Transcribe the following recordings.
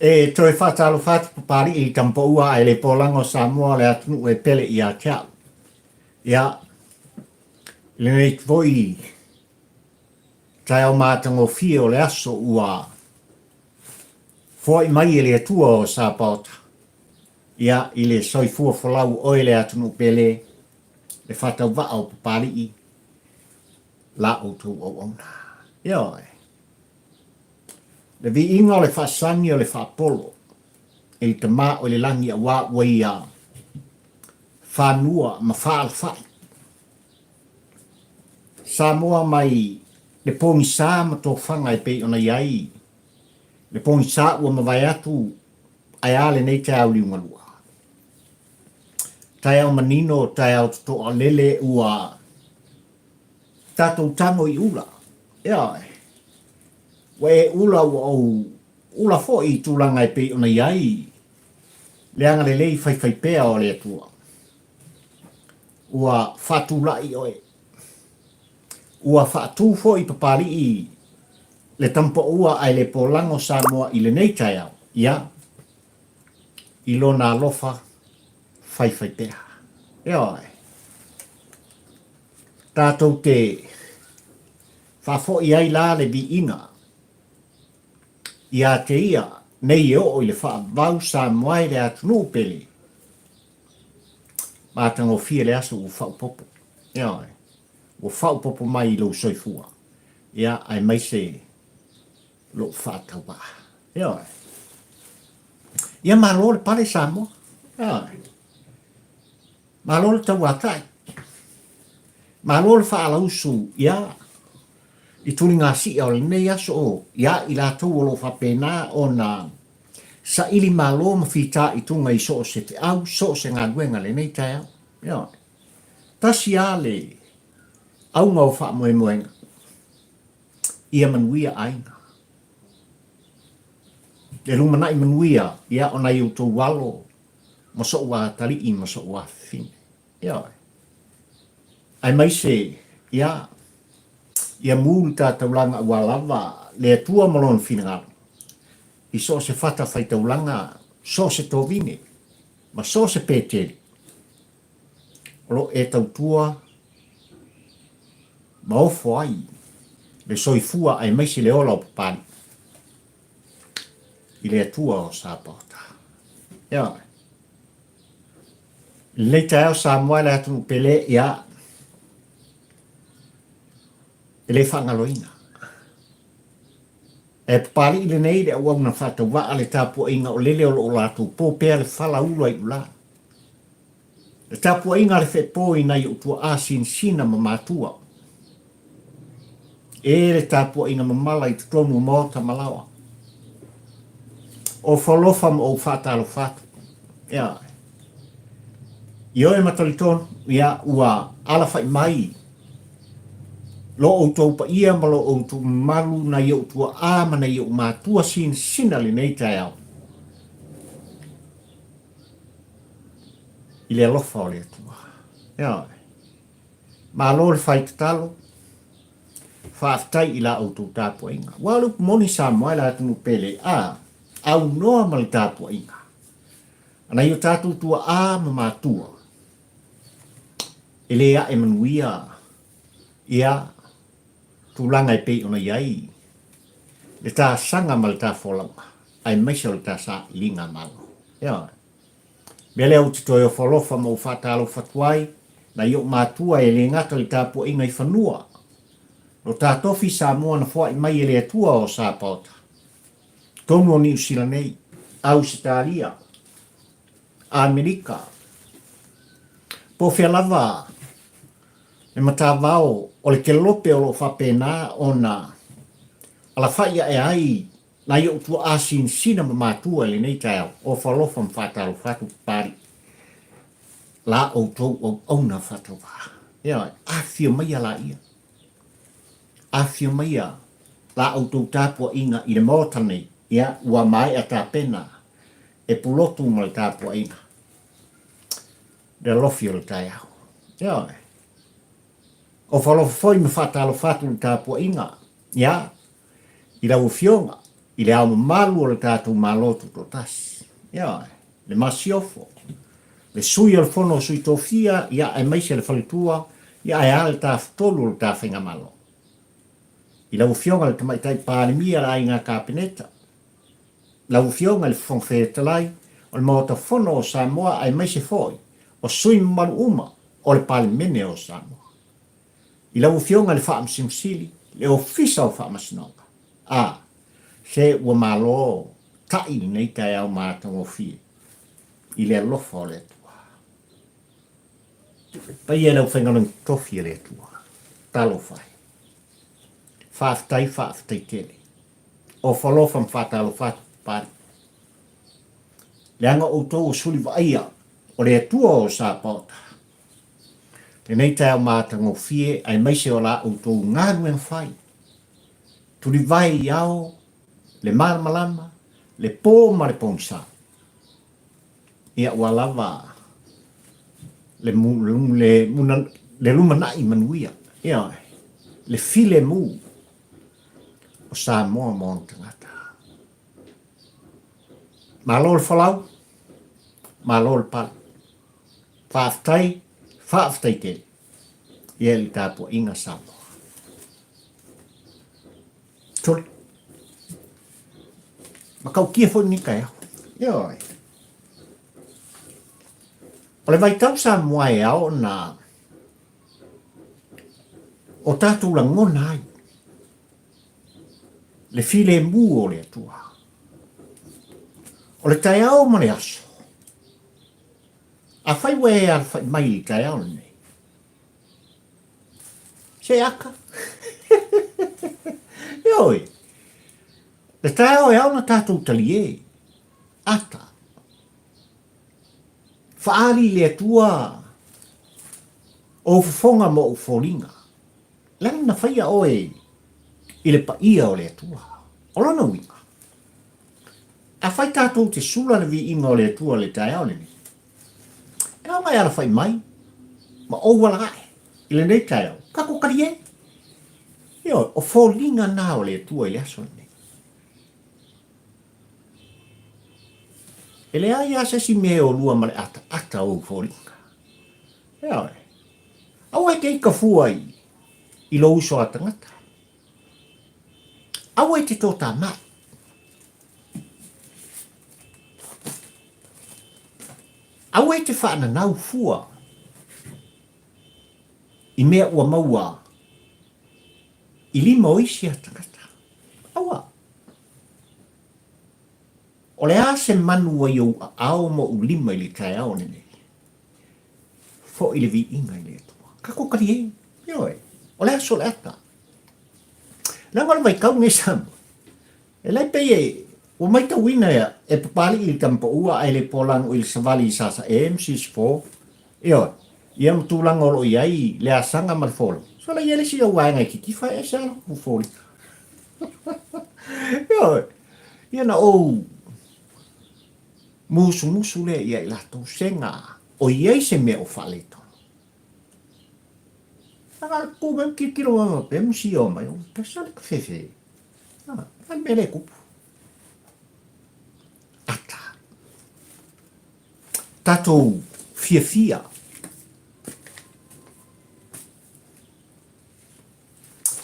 E toe faatalofa atu Papalii i Tamapaua ae le polaga o Samoa le atunuu e pele ia te au. Ia, i lenei foi taeao matagofie o le aso ua foai mai e le Atua o Sapaota, ia, i le soifua folau o oe le atunuu pele, le faatauvaa o Papalii, la outou auauna. Ioe. Le viiga o le faasagi o le faapolo i le Tama o i le lagi auā ua ia fanua ma faalafai. Samoa mai le pogisa ma tofaga e pei ona i ai le pogisa ua mavae atu ae a lenei taeao liugalua. Taeao manino, taeao totoa lele ua tatou tago i ula. Ioe. Ua e ula ua ou ula foi i tulaga e pei ona i ai le agalelei faifaipea o le Atua. Ua faatulai oe. Ua faatu foi Papalii le tamapaua ae le polago Samoa i lenei taeao, ia, i lona alofa faifaipea. Ioe. Tatou te faafoi ai la le viiga ia te ia nei e oo i le faavavau Samoa e le atunuu pele. Matagofie le aso ua faaopoopo. Ioe. Ua faaopoopo mai i lou soifua, ia, aemaise lou faatauvaa. Ioe. Ia malo le pale Samoa. Ioe. Malo le tauatai. Malo le faalausu, ia, i tuligasia o lenei aso o, ia i latou o lo o faapena ona saili malo ma fitaituga i so o se feau, so o se galuega i lenei taeao. Ioe. Tasi lava le auga o faamoemoega, ia manuia aiga. Le lumanai manuia, ia, o nai outou alo ma so'u atalii ma so'u afafine. Ioe. Aemaise, ia, ia mū le ta taulaga aua lava le Atua ma Lona finagalo, i so o se fatafaitaulaga, so o se tovine, ma so o se Peteli, o lo o e tautua ma ofo ai le soifua aemaise le ola o Papalii i le Atua o Sapaota. Ioe. I lenei taeao Samoa e le atunuu pele, ia, e le faagaloina. E Papalii lenei le auauna faatauvaa le tapuaiga o lele o lo o latou po pea le fala ula i ula. Le tapuaiga a le feepo i nai ou tuaa sinasina ma matua. E le tapuaiga mamala i totonu o maota ma laoa. O falofa ma ou faatalofa atu. Ia. Ioe ma talitonu, ia, ua alafai mai lo outou paia ma lo outou mamalu nai ou tuaa ma nai ou matua sinasina lenei taeao. I le alofa o le Atua. Ioe. Malo le fai tatalo. Faafetai i la outou tapuaiga. Ua o le upu moni Samoa e le atunuu pele, a aunoa ma le tapuaiga a nai o tatou tuaa ma matua, e le ae manuia ia tulaga e pei ona i ai le tasaga ma le tafolauga, aemaise o le tasailiga malo. Ioe. Mea lea ou te toe ofo alofa ma ou faatalofa atu ai, nai ou matua e le gata i le tapuaiga i fanua, lo ta tofi Samoa na foai mai e le Atua o Sapaota, tonu o Niu Sila nei, Ausetalia, Amerika, po o fea lava le matavao o le kelope o lo o faapena ona alafai ae ai Nai ou tuaa sinasina ma matua i lenei taeao, ofo alofa ma faatalofa atu Papalii. La outou auauna faatauvaa. Ioe, afifio maia laia. Afifio maia la outou tapuaiga i le Maota nei, ia, ua maea tapena e Pulotu ma le tapuaiga, le alofi o le taeao. Ioe. Ofo alofa foi ma faatalofa atu i le tapuaiga, ia, i lau Afioga. I le ao mamalu o le tatou Malo Tutoatasi, ioe, le Masiofo, le Sui o le Fono o Sui Tofia, ia, aemaise le Faletua, ia, ae a le Tafatolu o le ta Faigamalo. I lau Afioga i le Tamaitai Palemia le Aiga Kapeneta, lau Afioga i le Fofoga Fetalai o le Maota Fono o Samoa aemaise foi o sui mamalu uma o le Palemene o Samoa. I lau Afioga i le Faamasino Sili, le Ofisa o Faamasinoga, a, se ua malo ta'i lenei taeao matagofie i le alofa o le Atua. Le paia i le aufaigaluega totofi a le Atua, talofa e. Faafetai, faafetai tele. Ofa alofa ma faatalofa atu, Papalii. Leaga outou o suli vaaia o le Atua o Sapaota. Lenei taeao matagofie aemaise o la outou galuega fai. Tulivae i ao, le malamalama, le po ma le pogisa. Ia ua lava le, le, le lumanai manuia, ioe, le filemu o Samoa ma ona tagata. Malo le folau, malo le pale. Faafetai, faafetai tele ia i le tapuaiga Samoa. Tole. Matautia foi lenei taeao. Ioe. O le vaitau Samoa e ao ona o tatou lagona ai le filemu o le Atua. O le taeao ma le aso, afai ua e alafai mai i le taeao lenei, Se aka. Ioe. Le taeao e ao ona tatou talie. Ata. Faali i le Atua ou fofoga ma ou foliga. Leaga na faia oe i le paia o le Atua. O lona uiga, afai tatou te sula le viiga o le Atua i le taeao lenei, E ao mai alafai mai ma ou ala ae i lenei taeao, tatou talie. Ioe, o foliga na o le Atua i le aso lenei. E leai lava se isi mea e olua ma le ataata o ou foliga. Ioe, aua e te ika fua i, i lou uso a tagata. Aua e te tōtā mai. Aua e te whaananau fua i mea ua maua i lima o isi a tagata. Aua. O le a se manu ua i ou aao ma ou lima i le taeao lenei? Foi le viiga i le Atua. Tatou talie. Ioe. O le aso o le ata. Leaga o le vaitau lenei Samoa, e lai pei e, ua maitauina e, e Papalii i le tamapaua ae le polago i le savali i Sasae ma Sisifo, ioe, ia ma tulaga o lo o i ai le asaga ma le fola. So la i ai le isi au vaega e kitifa e ese lava latou foliga. Ioe, ia na ou musumusu lea ia i latou sega o i ai se mea o faaletonu. Aga ku mai tilotilo mai faapea ma sio mai, o pesa le kafefe. Ah, a le mea lea e tupu. Ata. Tatou fiafia.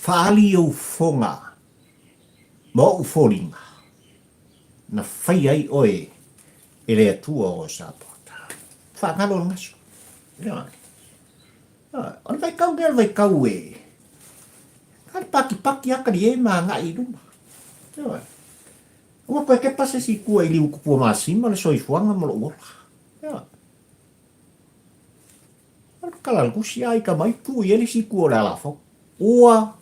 Faali ou fofoga ma ou foliga na faia ai oe e le Atua o Sapota. Faagalo le gasu. Ioe. O le vaitau lea o le vaitau e na le patipati lava talie ma agai i luma. Ioe. Ua toe kepa se isi i tua i Liutupua Masima le soifuaga ma lou ola. Ioe. O le tala a le tusi, a ita mai tuu i ai le isi itu o le alafou. Ua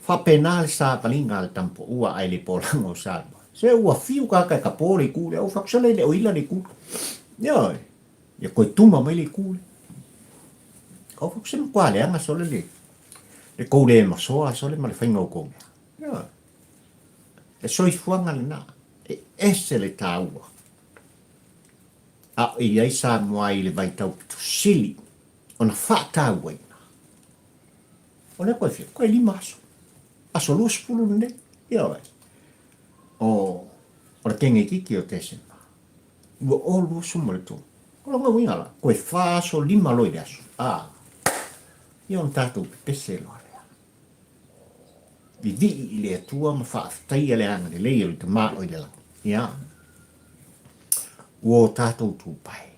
faapena le savaliga a le tamapaua ae le polaga o Samoa. Se ua fiu tagata e tapo le itu lea, ua fai atu, sole e le o ila le itu. Ioe. Ia toe tuma mai le itu lea. Ua fai atu, se matua leaga sole le, le tou le masoa sole ma le faiga o tou mea. Ioe. Le soifuaga lena, e ese le taua. A o i ai Samoa i le vaitau pito sili ona faatauaina. O lea koe fia, koe 5 aso. Aso 20 lenei. Ioe. O, o le kengekiki o Tesema. 2023. O lona uiga la, toe fa aso lima loa i le aso. A, ia ona tatou pepese loa lea. Vivii i le Atua ma faafetaia le agalelei o le Tama o i le lagi. Ia, ua o tatou tupae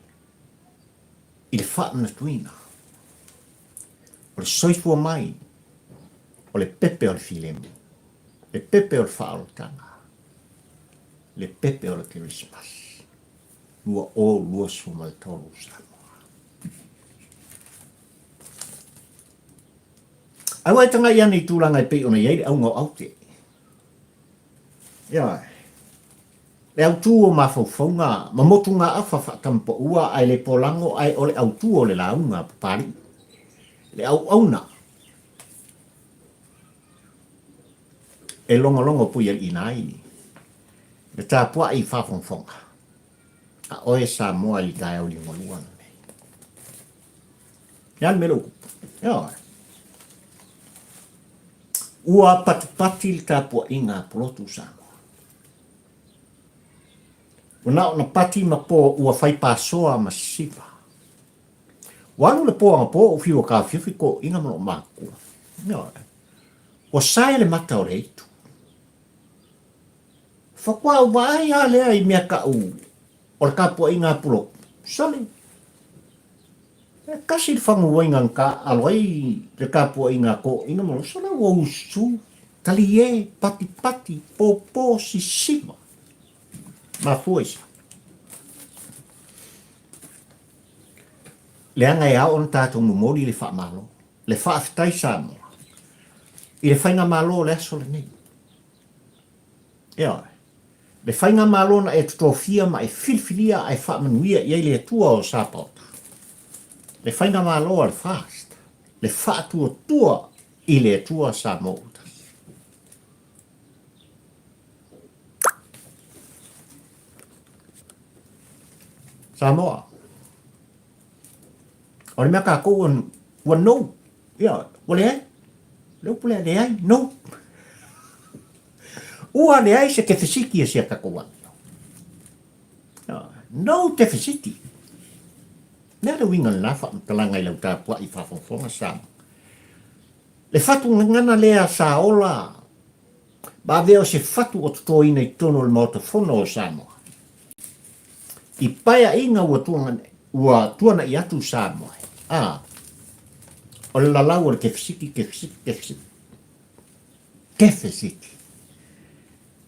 i le faamanatuina o le soifua mai o le pepe o le filemu, le pepe o le faaolataga, le pepe o le Kerisimasi 2023 Samoa. Aua e tagai ane i tulaga e pei ona i ai le auga o aute. Ioe. Le autū o mafaufauga ma motugaafa faatamapaua ae le polago ae o le autū o le lauga a Papalii. Le auauna e logologo puialiina ai le tapuai faafogafoga a oe Samoa i le taeao liugalua lenei. Le a le mea lea ua tupu? Ioe. Ua patipati le tapuaiga a Pulotu Samoa. Ua na ona pati ma po ua fai pasoa ma sisiva. Ua alu le po anapo o fiu e taofiofi toeaiina ma loo matutua. Ioe. Ua sae le mata o le aitu. Faatoa ou vaai lava lea i mea tau o le tapuaiga a Pulotu. Sole! E tasi le faguaina na taaalo ai le tapuaiga a toeaiina ma lou sole ua ususu, talie, patipati, popo, sisiva. Mafua i se a? Leaga e ao ona tatou momoli le faamalo, le faafetai Samoa i le faigamalo o le aso lenei. Ioe. Le faigamalo na e totofia ma e filifilia ae faamanuia i ai le Atua o Sapaota. Le faigamalo a le FAST, le faatuatua i le Atua Samoa ua tasi. Samoa. O le mea kākou ua, ua no. Ia, ua leai. Le upu lea, leai, no. Ua leai se tefesiti e si a tatou amio. No tefesiti. Le a le uiga o lena faamatalaga i lau tapuai faafogafoga Samoa? Le fatu gagana lea sa ola ma avea o se fatu o totoina i totonu o le Maota Fono o Samoa. I paeaiga ua ua tuana'i atu Samoa, a, o le lalau o le kefesiti, kefesiti, kefesiti, kefesiti,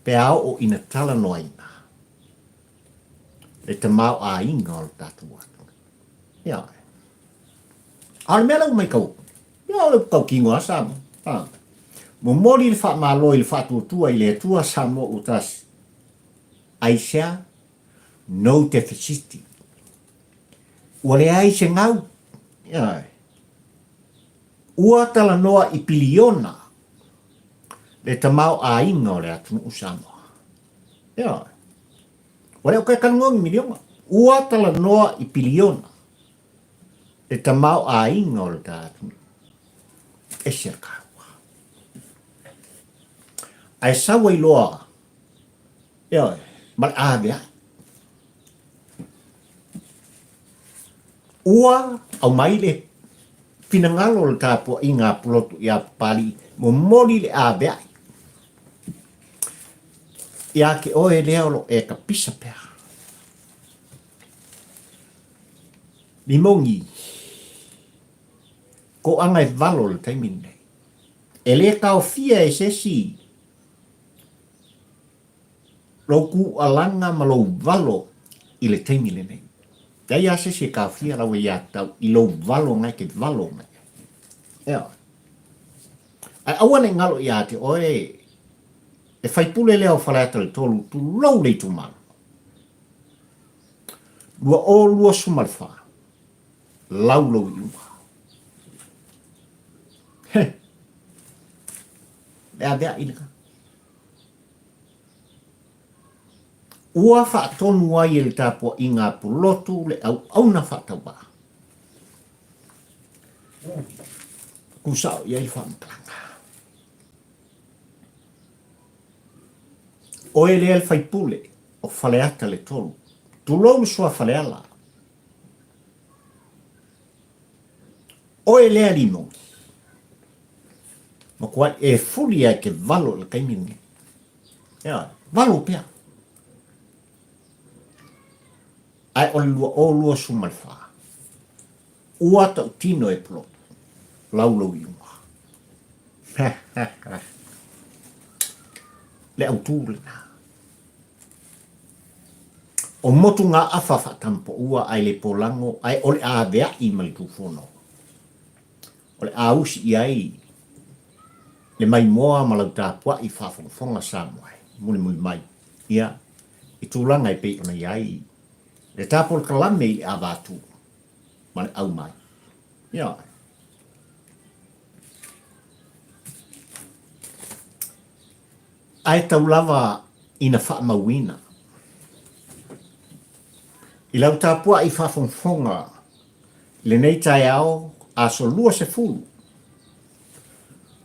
pe a oo ina talanoaina le tamaoaiga o le tatou atunuu. Ioe. A o le mea lea ua matau atu, ia o le tautino lava Samoa. A. Momoli le faamalo i le faatuatua i le Atua Samoa ua tasi. Aisea? No deficit. Ua leai se gau. Ioe. Ua talanoa i piliona le tamaoaiga o le atunuu Samoa. Ioe. Ua le o toe talanoa ni miliona. Ua talanoa i piliona le tamaoaiga o le ta atunuu. Ese le taua. Ae sau ai loa, ioe, ma le aveae. Ua aumai le finagalo o le tapuaiga a Pulotu iā Papalii, momoli le aveae. Ia te oe lea o lo o e tapisa pea. Mimogi, Koaga e valo le taimi lenei. E le taofia e se isi lou kūʻalaga ma lou valo i le taimi lenei. Leai lava se isi e taofia lau aiatatau i lou valo na e te valo mai ai. Ioe. Ae aua ne i galo ia te oe le faipule lea o Faleata le 3, tulou le itumalo. 2024, lau lou iuga. He! Le avea'i lena. Ua faatonu ai e le tapuaiga a Pulotu le auauna faatauvaa. Tusao i ai le faamatalaga. Oe lea le faipule o Faleata le 3. Tulou le Suafaleala. Oe lea Limoni. Matuai e fuli a e te valo i le taimi lenei. Ioe, valo pea. Ae o le 2024, ua tautino e polotu lau lou iuga. Le autu lena. O motugaafa faatampoua ae le polago ae o le a aveai ma le tufono. O le a usi i ai le maimoa ma lau tapuai faafogafoga Samoa e mulimuli mai ia i tulaga e pei ona i ai le tapolokalame i le avatu ma le aumai. Ioe. Ae tau lava ina faamauina i lau tapuai faafogafoga i lenei taeao aso 20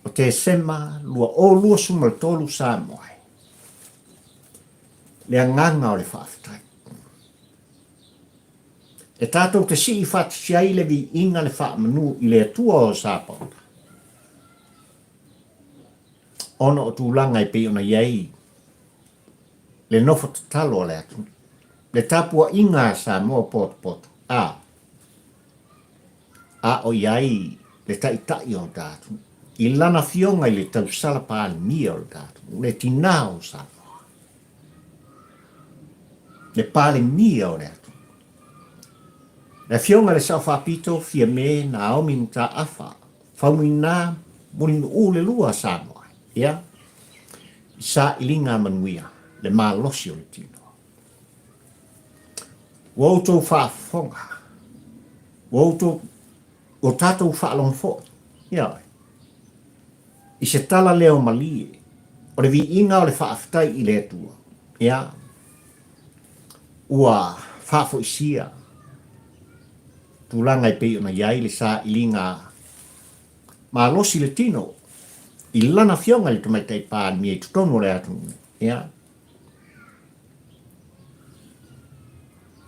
o Tesema 2023 Samoa e, le agaga o le faafetai. E tatou te sii faatasi ai le viiga le faamanu i le Atua o Sapaota, ona o tulaga e pei ona i ai le nofo tatalo a le atunuu, le tapuaiga a Samoa potopoto, a, a o i ai le Taitai o le ta atunuu, i lana Afioga i le Tausala Palemia o le ta atunuu, le Tinā o Samoa, le Palemia o le atunuu, le Afioga i le Sao Faapito Fiame Naomi Mataafa Faumuina Mulinuu le lua Samoa, ia, i sailiga manuia le malosi o le tino. Ua outou faafofoga, ua outou, ua tatou faalogo foi, ioe, i se tala leo malie o le viiga o le faafetai i le Atua, ia, ua faafoisia tulaga e pei ona i ai le sailiga malosi le tino i lana afioga i le Tamaitai Palemia i totonu o le atunuu nei. Ia.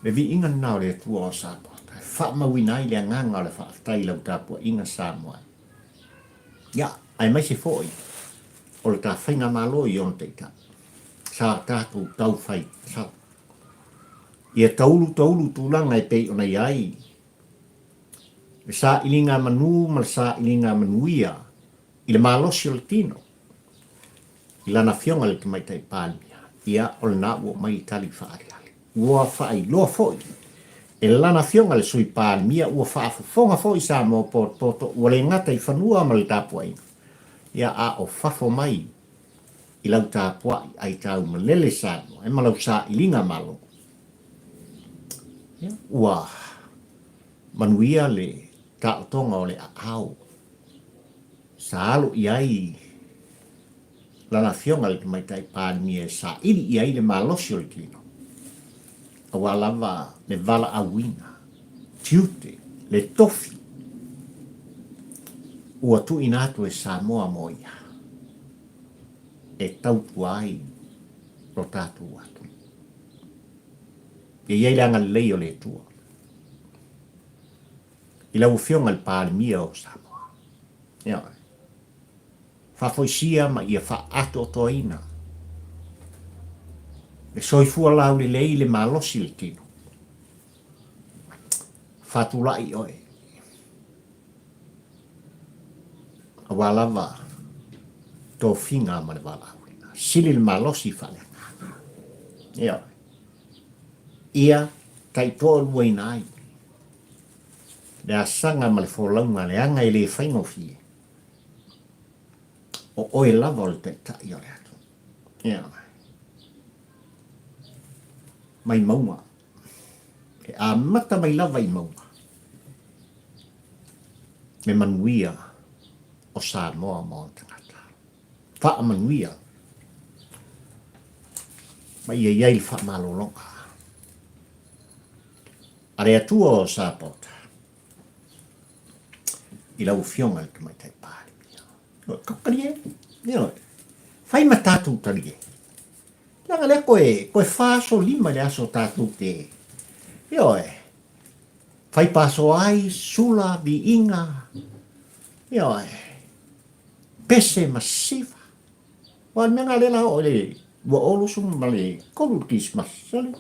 Le viiga lena o le Atua o Samoa, e faamauina ai le agaga o le faafetai i lau tapuaiga Samoa. Ia, aemaise foi o le ta faigamalo i ona taitai sa tatou taufai tatalo. Ia taulu taulu tulaga e pei ona i ai le sailiga manu ma le sailiga manuia i le malosi o le tino i lana afioga i le Tamaitai Palemia, ia o lena ua aumai le tali faaaliali. Ua faailoa foi e lana afioga i le Sui Palemia ua faafofoga foi Samoa potopoto ua le gata i fanua ma le tapuaiga, ia a o fafo mai i lau tapuai aitau malele Samoa e ma lau sailiga malo. Ia, ua manuia le taotoga o le aao sa alo i ai lana afioga i le Tamaitai Palemia e saili i ai le malosi o le tino, aua lava le valaauina, tiute, le tofi ua tuuina atu e Samoa mo ia e tautua ai lo tatou atunuu. Ia i ai le agalelei o le Atua i lau Afioga i le Palemia o Samoa. Ioe. Faafoisia ma ia faaatoatoaina le soifua laulelei le malosi le tino. Faatulai oe aua lava tofiga ma le valaauina. Sili le malosi faaleagaga. Ioe. Ia taitoaluaina ai le asaga ma le folauga leaga e le faigofie. O oe lava o le taitai o le atunuu. Ioe. Mai mauga. E amata mai lava i mauga. Me manuia o Samoa ma ona tagata. Faamanuia ma ia i ai le faamalologa a le Atua o Sapaota i lau Afioga i le Tamaitai Palemia. Ioe, tatou talie. Ioe. Fai ma tatou talie. Leaga lea koe, koe 45 i le aso tatou te, ioe, fai paso ai, sula, viiga, ioe, pese ma siva. Aua o le mea lena lea la oo i le 2023 i le Kerisimasi, sole,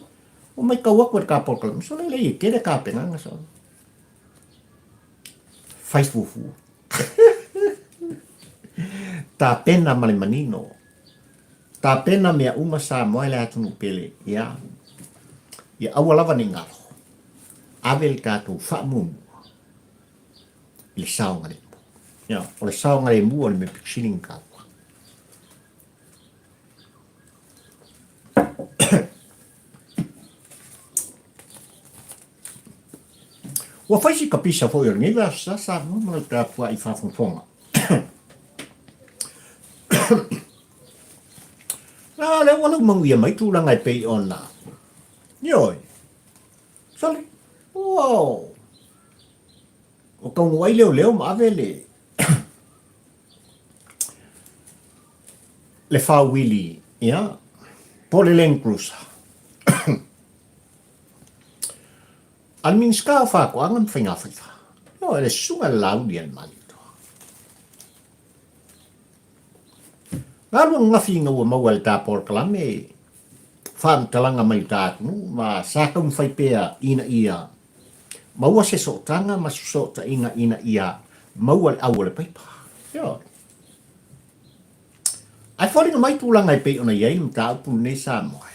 ua matau atu e le ta polokalame, sole, leai e tele tapenaga, sole. Fai fuafua. Tapena ma le manino. Tapena mea uma Samoa e le atunuu pele, ia. Ia aua lava ne i galo. Ave le tatou faamuamua i le saogalemu. Ia, o le saogalemu o le mea pito sili ona taua. Ua fai si kapisa foi o lenei vaiaso sa Samoa ma lau tapuai faafogafoga. Na lea ua laumanuia mai tulaga e pei ona. Ioe. Sole. Wow. O taunuu ai leoleo ma ave le le faauili, ia, po o le Land Cruiser. A le Minisita o Faatoaga ma Faigafaiva, ioe, le Susuga i le Laauli a le Malietoa. Na alu ananafi ina ua maua e le ta polokalame faamatalaga mai uta atunuu ma sa taumafai pea ina ia maua se sootaga ma se fesootaiga ina ia maua le au o le paipa. Ioe. Ae foliga mai tulaga e pei ona i ai le mataupu lenei Samoa.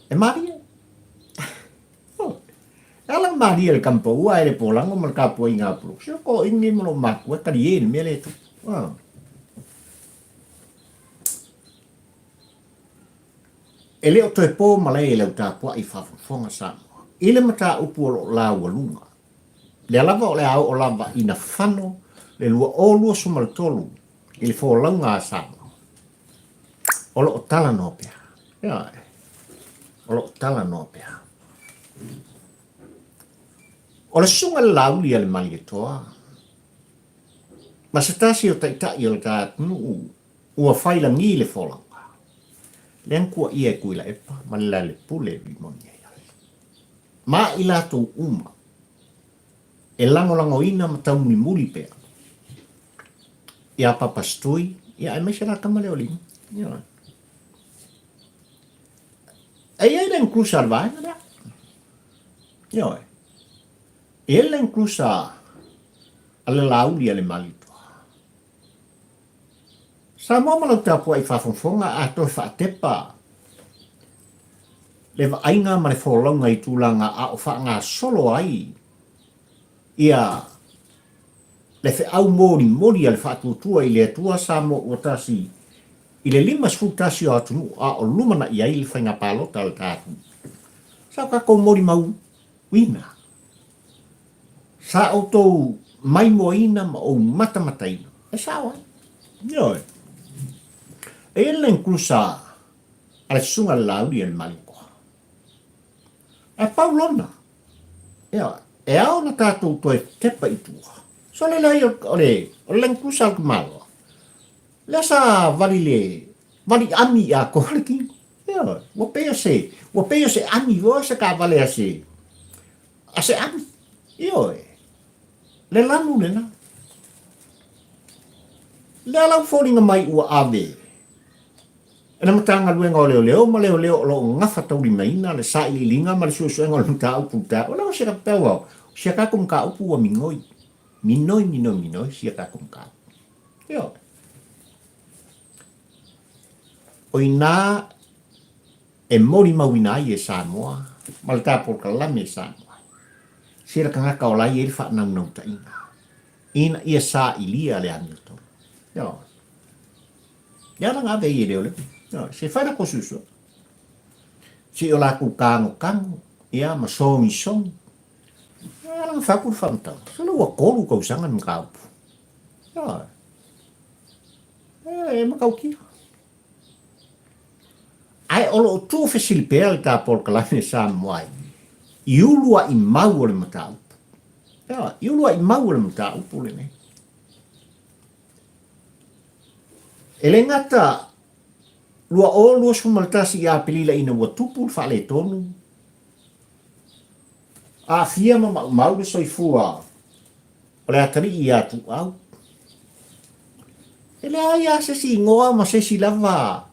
E malie. Oh. E ala malie le kampaua e le polago ma le tapuaiga a Pulu. Se ko ingi ma lo makua tali e le mea le tu. Ah. E le o toe po malae i lau tapuai faafogafoga Samoa i le mataupu o lo o laualuga. Lea lava o le a oo lava ina fano le 2023 i le folauga a Samoa. O lo o talanoa pea. Ioe. O lo o talanoa pea. O le susuga i le Laauli a le Malietoa, ma se tasi o taitai o le ta atunuu ua fai lagi le folauga, lea na tuuaia e Tuilaepa ma le Lealepule Rimoni ai ale. Ma i latou uma e lagolagoina ma taumulimuli pea iā Papa Stui, ia aemaise la tama lea o Lima. Ioe. E i ai le encrusa a le vaega lea. Ioe. E i ai le encrusa a le Laauli a le Malietoa. Samoa ma lau tapuai faafogafoga a toe faatepa le vaaiga ma le folauga i tulaga a o faagasolo ai ia le feau molimoli a le faatuatua i le Atua Samoa ua tasi i le 51 o atunuu a o lumanai ai le faiga palota a le ta atunuu. Sa o tatou molimauina. Sa outou maimoaina ma ou matamataina. E sao ai. Ioe. E i ai le lenkulusa a le Susuga i le Laauli a le Malikoa. Ae pau lona. Ioe. E ao ona tatou toe tepa i tua. So le leai o le o le lenkulusa a le tamaloa. Lea sa vali le vali ami i atoa le kino. Ioe. Ua pei o se ua pei o se ami foi se taavale a se A se ami. Ioe. Le lanu lena. Lea la ua foliga mai ua ave e le Matagaluega o Leoleo ma Leoleo o lo o gafataulimaina le sailiiliga ma le suesuega o le mataupu i taeao. O se pau o si a tatou mataupu ua minoi. Minoi, minoi, minoi si a tatou mataupu. Ioe. O i ina e molimauina ai e Samoa ma le ta polokalame e Samoa ai. Sila tagata o la e i ai le faanaunautaiga ina ia sailia le amiotonu. Ioe. Ia la ave ai e leoleo. Ioe. Se fai latou suesuega. Se i o latou kagokano, ia, ma sogisogi. Ia la fai atu le faamatalaga. Sole ua 3 tausaga le mataupu. Ioe. E matautia. Ae o lo o tuufesili pea le ta polokalame Samoa ai i uluai mau o le mataupu. Ioe, i uluai mau o le mataupu lenei. E le gata 2021 ia Aperila ina ua tupu le faaletonu, aafia ma maumau le soifua o le atalii ia Tuuau. E leai lava se isi igoa ma se isi lava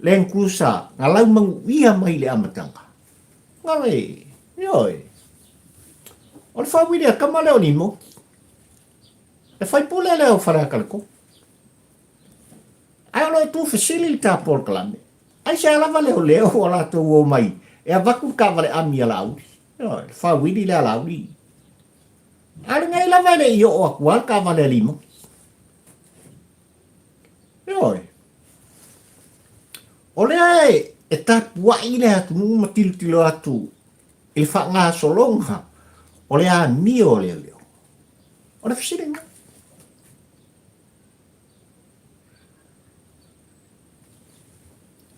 Land Cruiser na laumanuia mai i le amataga. Na le, ioe. O le faauili a tama lea o Limoti. Le faipule lea o Faleata le 3. Ae o lo o tuufesili le ta polokalame. Aisea lava leoleo ua latou o mai e avatu le taavale ami a Laauli. Ioe, le faauili lea a Laauli. A o lenei lava e le i oo atu lava le taavale a Limoti. Ioe. O lea e tapuai le atunuu ma tilotilo atu i le faagasologa o le amio o leoleo. O le fesili lena.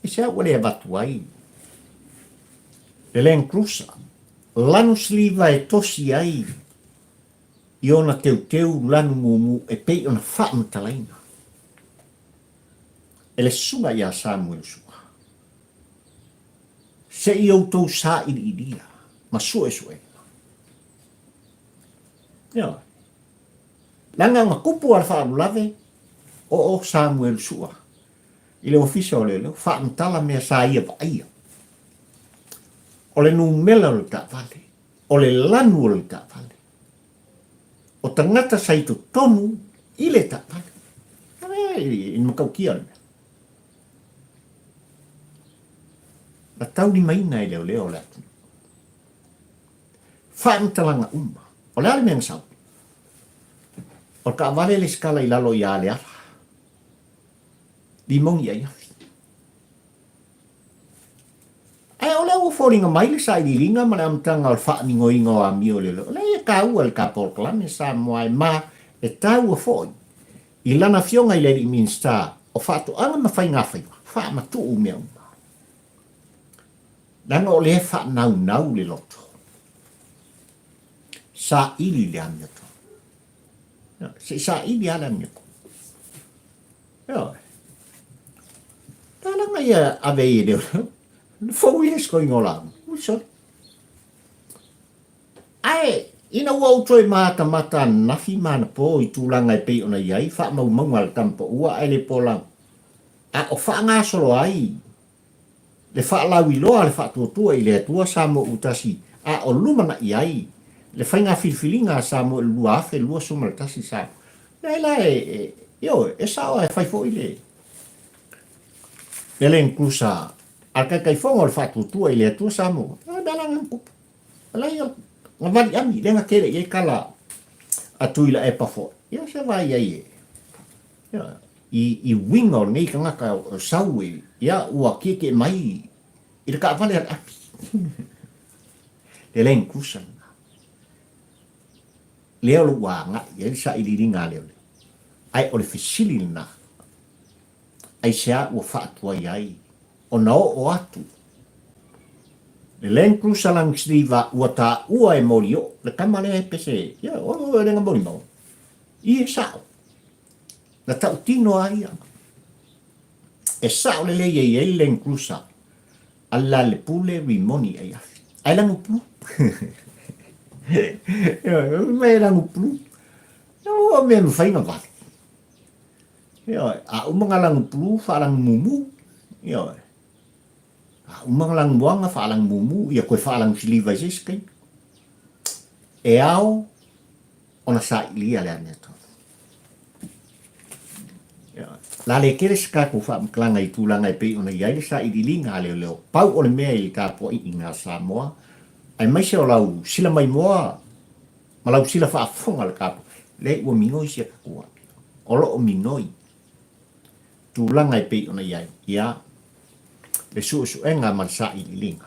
Aisea ua le avatu ai le Land Cruiser lanu siliva e tosi ai i ona teuteu lanu mumu e pei ona faamatalaina e le susuga ia Samuelu Sua? Se i outou sailiilia ma suesuega. Ioe. Leaga na tupu a le faalavelave o o Samuelu Sua i le ofisa o leoleo, faamatala mea sa ia vaaia. O le numera o le taavale, o le lanu o le taavale, o tagata sa i totonu i le taavale. E matautia le mea. Na taulimaina e leoleo o le atunuu. Faamatalaga uma. O le a le mea na sau? O le taavale le sikala i lalo ia Aleala. Limogi ai afi. Ae o lea ua foliga mai le sailiiliga ma le amataga o le faamigoiga o amio i le O lea e taua i le ta polokalame Samoa e ma e taua foi i lana afioga i le alii Minisita o Faatoaga ma Faigafaiva faamatuu mea uma. Leaga o lea e faanaunau le loto. Saili le amiotonu. Se i saili lava le amiotonu. Ioe. Tala ia ave i le le fou ia se koinga o lau. Ui sole. Ae, ina ua ou toe matamata ananafi ma anapo i tulaga e pei ona i ai faamaumauga a le tama paua ae le polau, a o faagasolo ai le faalauiloa a le Faatuatua i le Atua Samoa Utasi a o lumanai ai le faiga filifiliga a Samoa i le 2021 Samoa. Leai la e, ioe, e sao e fai foi le le Land Cruiser a le Taitaifono o le Faatuatua i le Atua Samoa. O le mea la lena na tupu. Leai, na vali ami, lea na tele i ai tala a Tuilaepa foi. Ia se vai ai e, ia, i, i uiga o lenei tagata o sau e, ia, ua tietie mai i le taavale a le api. Le Land Cruiser lena. Lea o lo ua agai i ai le sailiiliga a leoleo. Ae o le fesili lena, aisea ua faatuai ai ona oo atu le Land Cruiser Langsliva ua taua e Molioo, le tama lea e pese, ia, o, e le na molimau. I e sao. Na tautino a ia. E sao lelei e i ai le Land Cruiser a le Lalepule Rimoni ai afi. Ai lanu pulu. Mai lanu pulu. O mea mawhai na vale. Ioe, a uma nga lanu pulu faalanu mumu. Ioe. A uma nga lanu moana faalanu mumu, ia koe faalanu siliva i se isi taimi. E ao ona sailia le amiotonu. Ioe. La le tele se tatou faamatalaga i tulaga e pei ona i ai le sailiiliga a leoleo. Pau o le mea i le tapuaiga a Samoa, aemaise o lau sila maimoa ma lau sila faafofoga le tapu, leai ua minoi sia tatou amio. O lo o minoi tulaga e pei ona i ai, ia, le suesuega ma le sailiiliga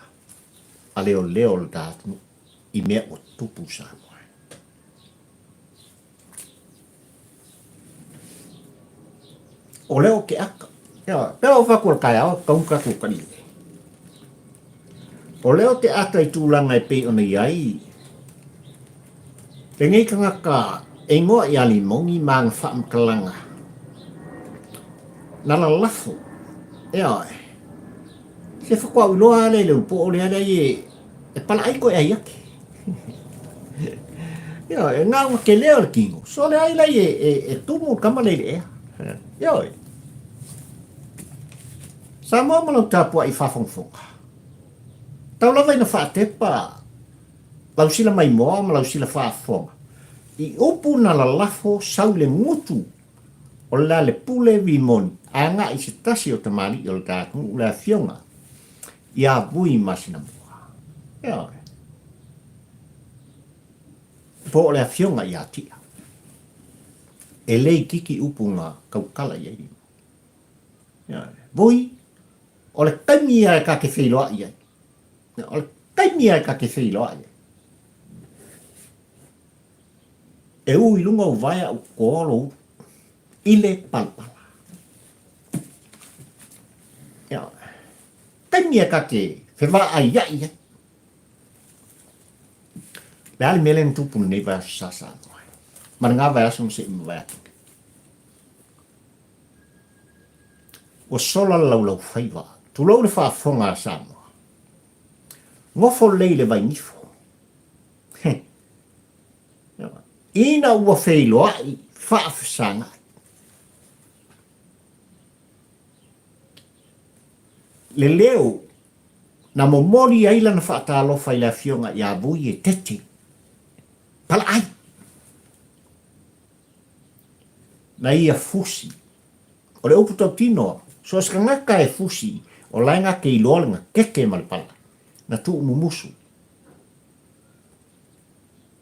a leoleo o le ta atunuu i mea ua tutupu i Samoa. O lea o ke aka. Ia, pea o fatu o le taeao, tau tatou kalile. O lea o te ata i tulaga e pei ona i ai, lenei tagata e igoa ia Limogi ma ana faamatalaga na lalafo, ioe. Se faatoa ou iloa lava lea i le ulupo o lea leai e, e palaai koe ai ake. Ioe, e na ona tele o le tino, so leai lai e, e, e tumu le tama lea i le ea. Ioe. Samoa ma lau tapuai faafogafoga. Tau lava ina faatepa lau sila maimoa ma lau sila faafofoga i upu na lalafo sau i le gutu o le Lealepule Rimoni agai i se tasi o tamalii o le ta atunuu le afioga ia Vui Masinamua. Ioe. Po o le afioga ia Tia. E le itiiti upu na tautala i ai. Ioe. Vui, o le taimi ia e ta te feiloai ai. O le taimi ia e ta te feiloai ai. E u i luga o vae a u totoa lou ulu i le palapala. Ia, taimi e ta te fevaaiai ai. Le a le mea lea na tupu lenei vaiaso sa Samoa ai. Ma lena vaiaso na se i mavae atu nei. Ua sola le laulaufaiva, tulou le faafofoga a Samoa. Nofo lelei i le vainifo. Ina ua feiloai faafesagai. Le leo na momoli ai lana faatalofa i le afioga ia Vui e Tete Palaai. Na ia fusi. O le upu tautino, so o se tagata e fusi, o la e na te iloa lana tete ma le pala, na tuumumusu.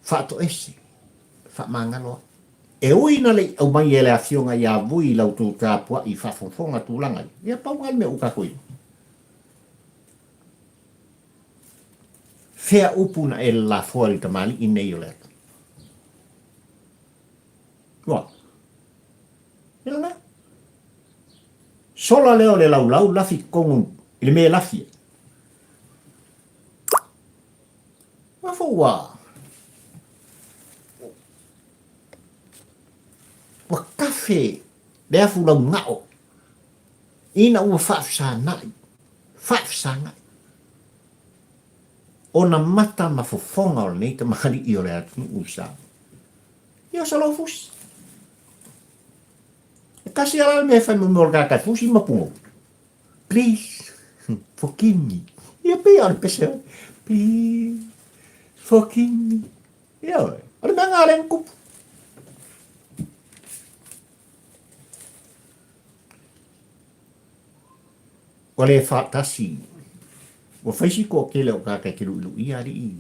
Faatoese, faamagalo ai. E ui na le i aumai e le Afioga ia Vui i la outou tapuai i faafogafoga tulaga ia, ia pau lava le mea ua tatou iloa. Fea upu na e lalafoa i le tamalii nei o le atunuu? Ua. Ia lena. Sola lea o le laulau lafi i totonu i le mea e lafi ai. Ua fou ua ua kafe le afu laugao ina ua faafesagai, faafesagai ona mata ma fofoga o lenei tamalii o le atunuu i Samoa. Ia o Salofusi. E tasi lava la le mea e fai ma mea o le tagata e fusi ma pugou. Please forgive me. Ia pei o le pese oe. Please forgive me. Ia oe. O le mea ngā le kupu. Ua le faatasi. Ua fai si toatele o tagata e te luʻiluʻia alii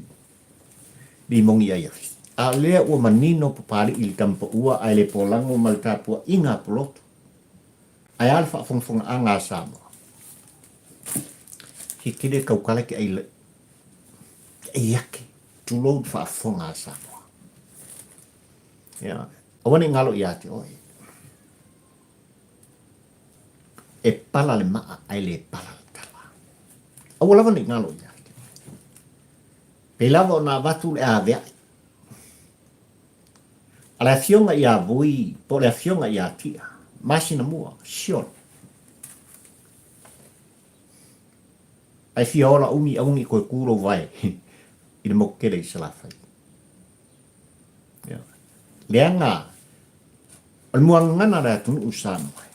limongi ai afi. A o lea ua manino Papali'i i le tamapaua ae le polago ma le tapuaiga a Polotu. Ae a le faafogafogaaga a Samoa? He tele tautala ke ai ke ai ake, tulou le faafofoga a Samoa. Ia, aua ne i galo ia te oe. E pala le maa ae le pala le tala. Aua lava ne i galo ia te oe. Pei lava ona avatu le aveai A le afioga ia Vui po o le afioga ia Tia, masina mua, sioli. Ae fia ola umi aua ne i toe tu lou vae i le motu tele i Salafai. Ia. Leaga o le muagagana a le atunuu Samoa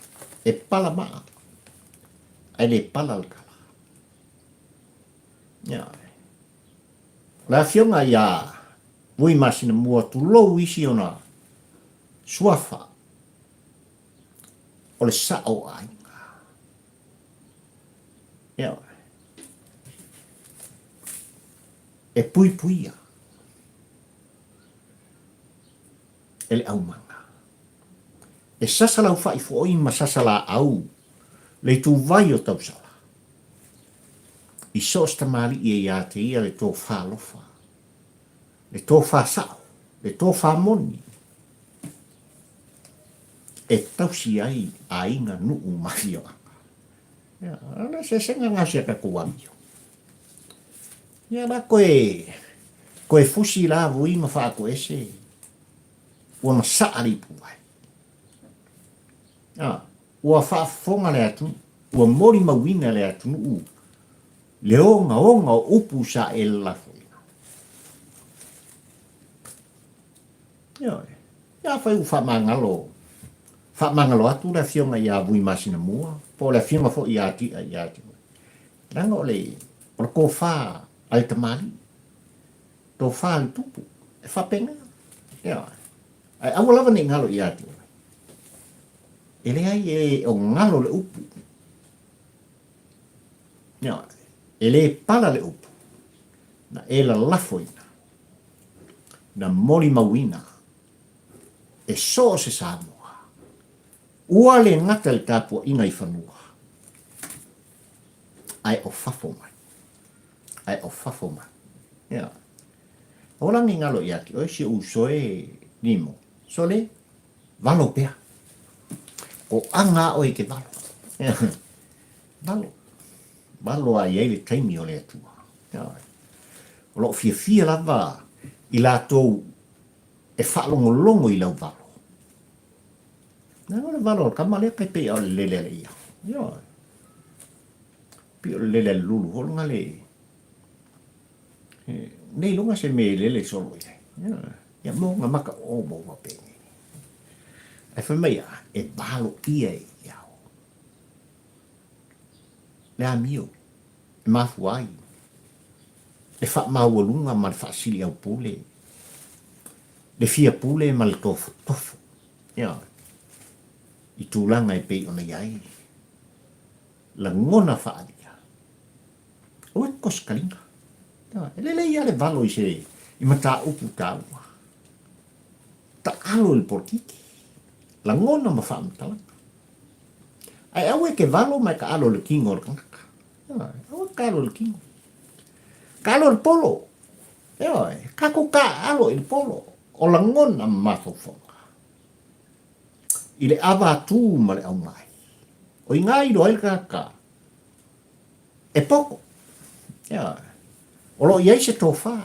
e pala maa ae le pala le tala. Ia. O le afioga ia Vui masina mua tulou isi ona suafa o le sao o aiga. Ioe. E puipuia e le aumaga. E sasa laufa'i fo'i ma sasa laau le ituvai o tausala. I so o se tamalii e ia te ia le tofa alofa. Le tofa sao, le tofa moni e tausi ai aiga, nuu ma afioaga. Ia, o le eseesega lena o si a tatou amio. Ia la koe, koe fusi la vui ma faatoese ua masaa le ipuvai. A, ua faafofoga le atunuu, ua molimauina le atunuu. Le ogaoga o upu sa e lalafoina. Ioe. Ia afai ua faamagalo, faamagalo atu le afioga ia Vui Masinamua, po o le afioga foi ia Tia ia te oe. Leaga o le, o le tofa a le tamalii, tofa a le tupu, e faapena. Ioe. Ae aua lava ne i galo ia te oe. E leai e o galo le upu. Ioe. E le pala le upu na e lalafoina, na molimauina e so o se Samoa. Ua le gata i le tapuaiga i fanua, ae o fafo mai. Ae o fafo mai. Ioe. Aua la ne i galo ia te oe si ou uso e Nimo. Sole, valo pea. O aga a oe i te valo. Valo. Valo a i ai le taimi o le Atua. O loo fiafia lava i latou e faalogologo i lau valo. Leaga o le valo a le tama lea tai pei a o le lele a le ia. Ioe. Pei o le lele a le lulu foi lena le Nei iloga se mea e lele solo i ai. Ia mo nga maka o mo wa pene. Ai fai mai a, e valo ia e iau. Le amio, e mafua ai, le faamaualuga ma le faasili au pule, le fia pule ma le tofotofo. Ia, i tulaga e pei ona i ai, lagona faaalia. Aua e kosikaliga. E lelei lava le valo i se i mataupu taua. Taalo i le polokiki. Lagona ma faamatalaga. Ae aua e ke valo ma e taalo i le tino o le tagata. Aua e taalo i le tino. Taalo i le polo. Ioe, tatou taalo i le polo o lagona ma mafaufauga. I le ava atu ma le aumai. O i ina e iloa ai le tagata e poto. Ioe. O lo o i ai se tofa.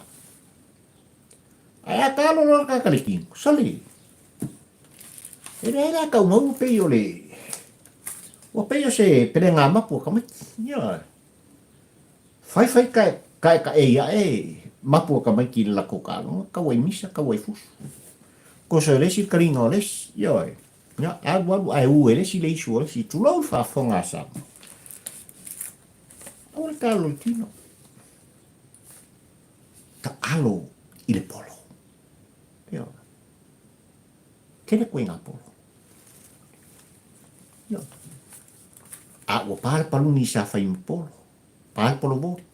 Ae a taalo loa le tagata i le tino, sole. E leai la tau mau ua pei o le ua pei o se pelega mapu a tamaiti. Ioe. Fai fai kae kaekaei aʻe mapu a tamaiti i le latou taaloga, tau ai misa, tau ai fusu. Koso e le isi le kaliga o le isi. Ioe. Ia, alu alu ae u e le isi le isu o le isi. Tulou le faafofoga a Samoa. Aua le taalo i le tino. Taalo i le polo. Ioe. Tele koe i ngā polo. Ioe. A ua pā le paluni sa whai ma polo. Pā le polo voli.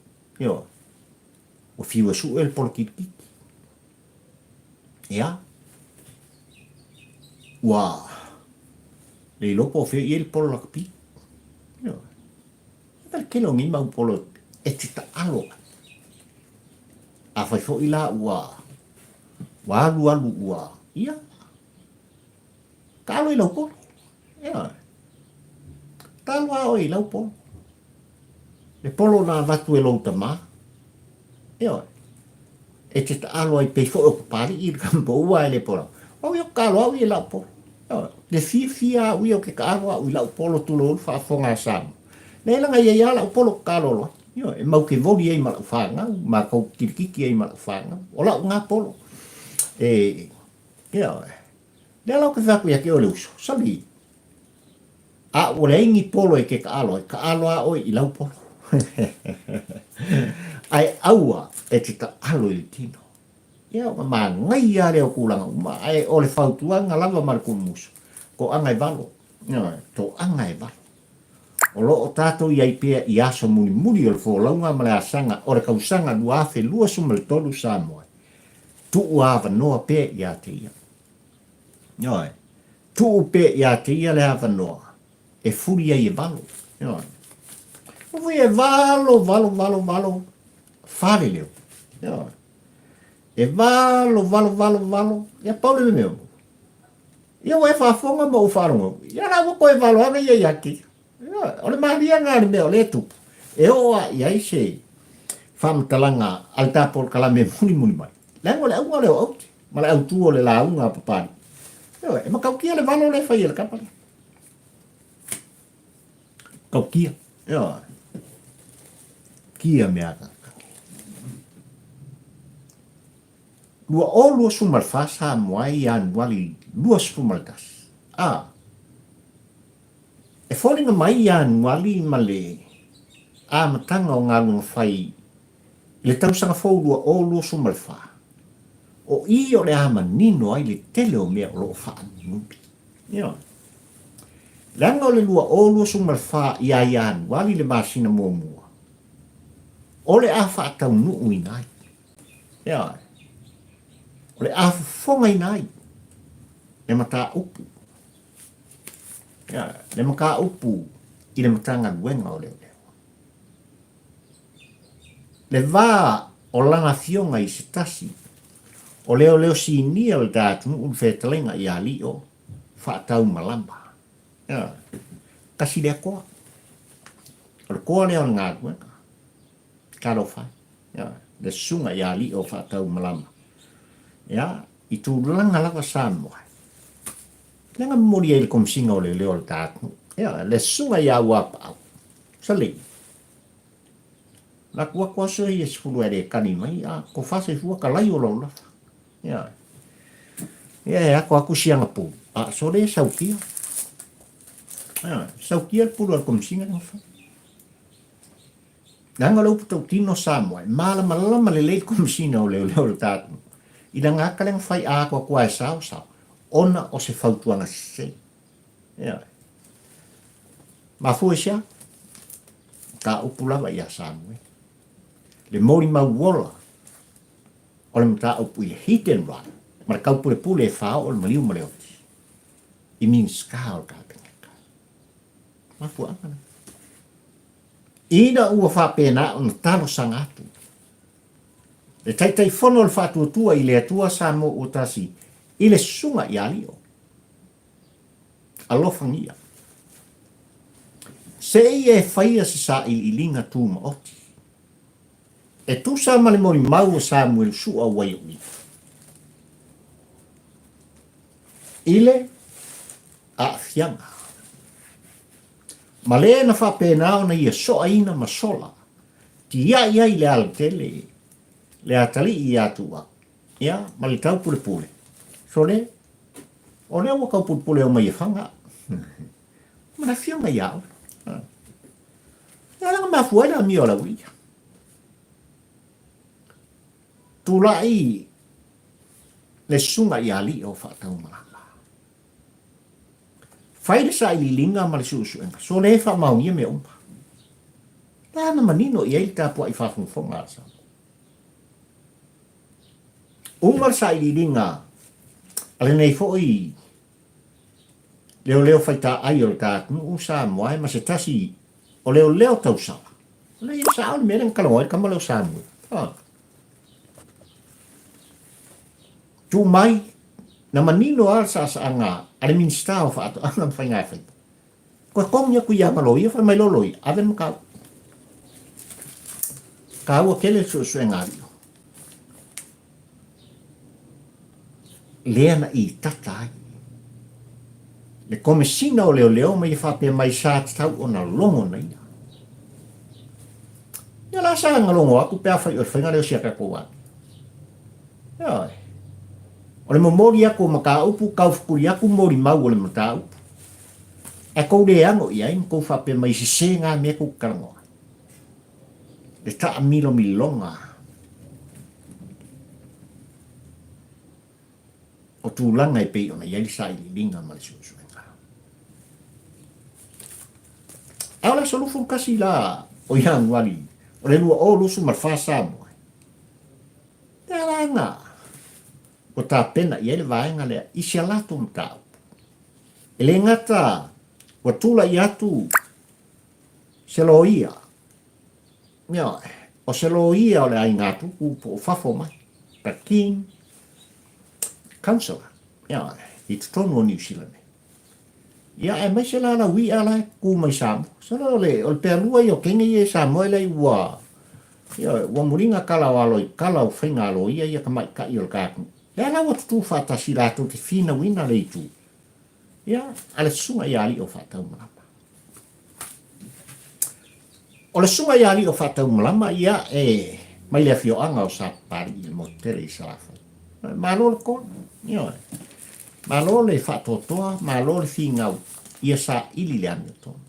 Ioe. Ua whiu e sue le polo kirikiki. Ia. Ua le iloa po o fea i ai le polo lakapi. Ioe. E le tele o nei mau polo e te taalo ai. Afai foi la ua ua alu alu ua, ia, taalo i lau polo. Ioe. Taalo a oe i lau polo. Le polo na avatu e lou tamā. Ioe. E te taalo ai pei foi o Papali'i i le kama ua e le polo. Au ia o taalo au ia i lau polo. Ioe. Le fiafia au ia o ke taalo au i lau polo tulou le faafofoga a Samoa. Leai laga e i ai lava lau polo ou te taalo loa ai. Ioe. E mau ke voli ai ma lau fanau, matou kilikiki ai ma lau fanau. O lau na polo. E, ioe. Lea la ou te fai atu ia te oe le uso, sali, A ua leai ni polo e ke kaʻalo ai, kaʻalo a ʻoe i lau polo. Ae aua e te taʻalo i le tino. Ia, ona manaia lava lea o tulaga uma, ae o le fautuaga lava ma le kulumusu, toaga e valo, ioe, toaga e valo. O lo o tatou i ai pea i aso mulimuli o le folauga ma le asaga o le tausaga 2023 Samoa, tuu avanoa pea ia te ia. Ioe. Tuu pea ia te ia le avanoa e fuli ai e valo. Ioe. Ua e valo, valo, valo, valo, faleleu. Ioe. E valo, valo, valo, valo, ia pau le mea. Ia ua e faafofoga ma ou faalogo. Ia la ua toe valo ane ia ia te ia. Ioe. O le maliaga a le mea o lea e tupu, e oo lava i ai se faamatalaga a le ta polokalame e mulimuli mai. Leaga o le auga lea o aute ma le autū o le lauga a Papalii. Ioe, e matautia le valo lea e fai e le kapa lea. Matautia. Ioe. matautia mea agagage. 2024 Samoa e Ianuari 21, a e foliga mai Ianuari ma le amataga o galuega fai i le tausaga fou 2024, o i o le a manino ai le tele o mea o lo o faanunumi. Ioe. Leaga o le 2024 ia Ianuari le masina muamua, o le a faataunuuina ai. Ioe. O le a fofogaina ai le mataupu. Ioe. Le mataupu i le Matagaluega o Leoleo. Le va o lana afioga i se tasi o leoleo sinia o le ta atunuu le fetalaiga ia Lio Faataumalama. Ioe. Tasi lea toa. O le toa lea o le galuega. Talofa e. Ioe. Le susuga ia Lio Faataumalama. Ia, i tulaga lava Samoa. Lea na momoli ai le Komesina o Leoleo o le ta atunuu. Ioe. Le susuga ia Auapaau. Salei. La ku aku aso ia sefulu e le kani mai, a ko fasa i fua ka lai o lau lafa. Ia. Ia e ako aku sianga pu. A so le saukia. Ia, saukia le pulu al komesina le fa. Leaga o le upu tautino Samoa, e malamalama lelei le komesina o leoleo o le tatou. I lana aka lea na fai a ako aku a e sao sao, ona o se fautuaga sese. Ioe. Mafua i se a? Mataupu lava ia Samuele. Le molimau ola o le mataupu i le hit and run ma le taupulepule e faaoo le maliu ma le oti i Minisita o le Kapeneta. Mafuaaga lena. Ina ua faapena ona talosaga atu le Taitaifono o le Faatuatua i le Atua Samoa ua tasi i le susuga ia Lio, Alofagia. Se i e faia se sailiiliga tumaoti. E tusa ma le molimau o Samuelu Sua Waiauli i le aafiaga. Ma le na faapena ona ia soaina ma sola, tiai ai le alatele le atalii ia Tuua, ia, ma le taupulepule. Sole, O lea ua taupulepule oma ia Faga. Ma le afioga ia Olo. Ia leaga mafua ai le amio a le aulia. Tulai le susuga i alii o Faataumalama. Fai le sailiiliga ma le suesuega, sole e faamaonia mea uma. Lea na manino i ai le tapuai faafogafoga a le Samoa. Uma le sailiiliga a lenei foi leoleo faitaai o le ta atunuu Samoa ma se tasi o leoleo tausala. O lea ia sao le mea lea na talanoa ai le tama lea o Samoa. Ah. Tuu mai, na manino lava le saasaaga a le Minisita o Faatoaga ma Faigafaiva. Koe kogi aku ia ma loia, fai mai lo loia, ave le mataupu. Taua tele le suesuega a Lio. Lea na itata ai. Le komesina o leoleo ma ia faapea mai sa tatau ona logo na ia. Ia la sa na logo aku pe afai o le faiga lea o si a tatou atu. Ioe. O le momoli aku o mataupu, taufukuli aku molimau o le mataupu. Ae kou le ano i ai ma kou faapea mai sese ngā mea kou te talanoa. Le taamilomiloga o tulaga e pei ona i ai le sailiiliga ma le suesuega. A o le aso 21 la o Ianuari o le 2024 Samoa, le alaga ua tapena i ai le vaega lea i si a latou mataupu. E le gata ua tulai atu se loia, ioe, o se loia o le aiga tupu po o fafo mai, the King Counsellor, ioe, i totonu o Niu Sila nei. Ia, aemaise la lau i'a la e kū mai Samoa. Solo o le, o le pealua ia o kenge ia i Samoa elai ua, ioe, ua muliga kala o alo i kala o faiga aloaia ia tamaitai o le ta atunuu. Lea la ua tutū faatasi latou te finauina le itu, ia, a le susuga ia Alii o Faataumalama. O le susuga ia Alii o Faataumalama ia e mai le afioaga o Sapapalii i le motu tele i Salafai. Malo le koa, ioe. Malo le faatoatoa, malo le figau ia saili le amiotonu.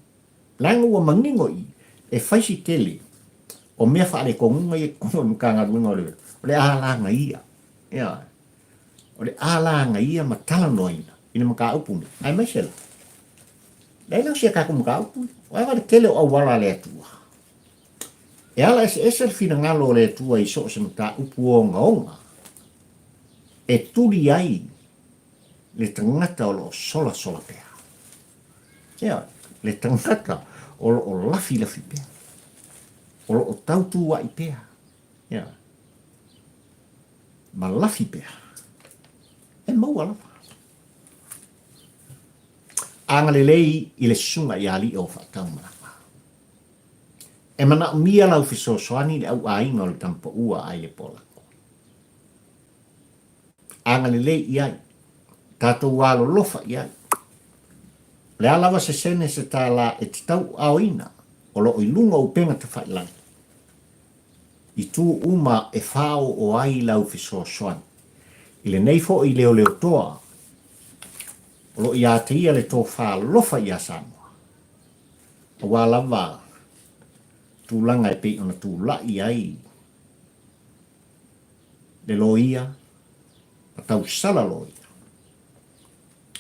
Leaga ua manino i i, e fai si tele o mea faaletonuga ia i totonu o le Matagaluega o Leoleo, o le alagaia, ioe. O le alagaia ma talanoaina i le mataupu lenei, aemaise la, leai la o si a tatou mataupu, aua le tele o auala a le Atua. E ala eseese le finagalo o le Atua i so o se mataupu ogaoga e tuli ai le tagata o lo o solasola pea. Ioe, le tagata o lo o lafilafi pea, o lo o tautuaʻi pea, ioe, ma lafi pea, e maua lava. Agalelei i le susuga ia Alii o Faataumalama. E manaomia lau fesoasoani i le auaiga o le tamapaua ai le Polako. Agalelei i ai. Tatou alolofa i ai. O le a lava se sene se tālā e te tauaoina o lo o i luga o upega tafailagi, i tū uma e fāoo ai lau fesoasoani. I lenei foi leoleotoa, o lo o iā te ia le tofā alofa iā Samoa, aua lava tulaga e pei ona tulai ai le loia ma tausala loia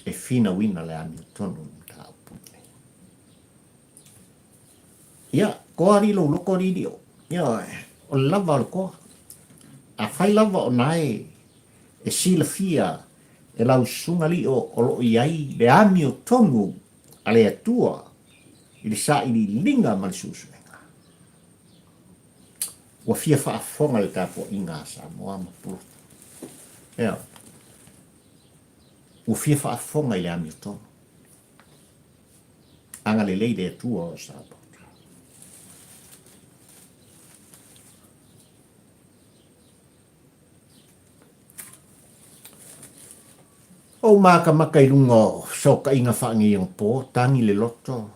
e finauina le amiotonu i le mataupu lenei. Ia, koa alii lou loko alii lio. Ioe, o le lava o le koa. Afai lava o na e e silafia e lau susuga lio o lo o i ai le amiotonu a le Atua i le sailiiliga ma le suesuega. Ua fia faafofoga le tapuaiga a Samoa ma Pulotu. Ioe. Ua fia faafofoga i le amiotonu. Agalelei le Atua o Samoa. Ou makamaka i luga o fesootaiga faaneionapo, tagi le loto,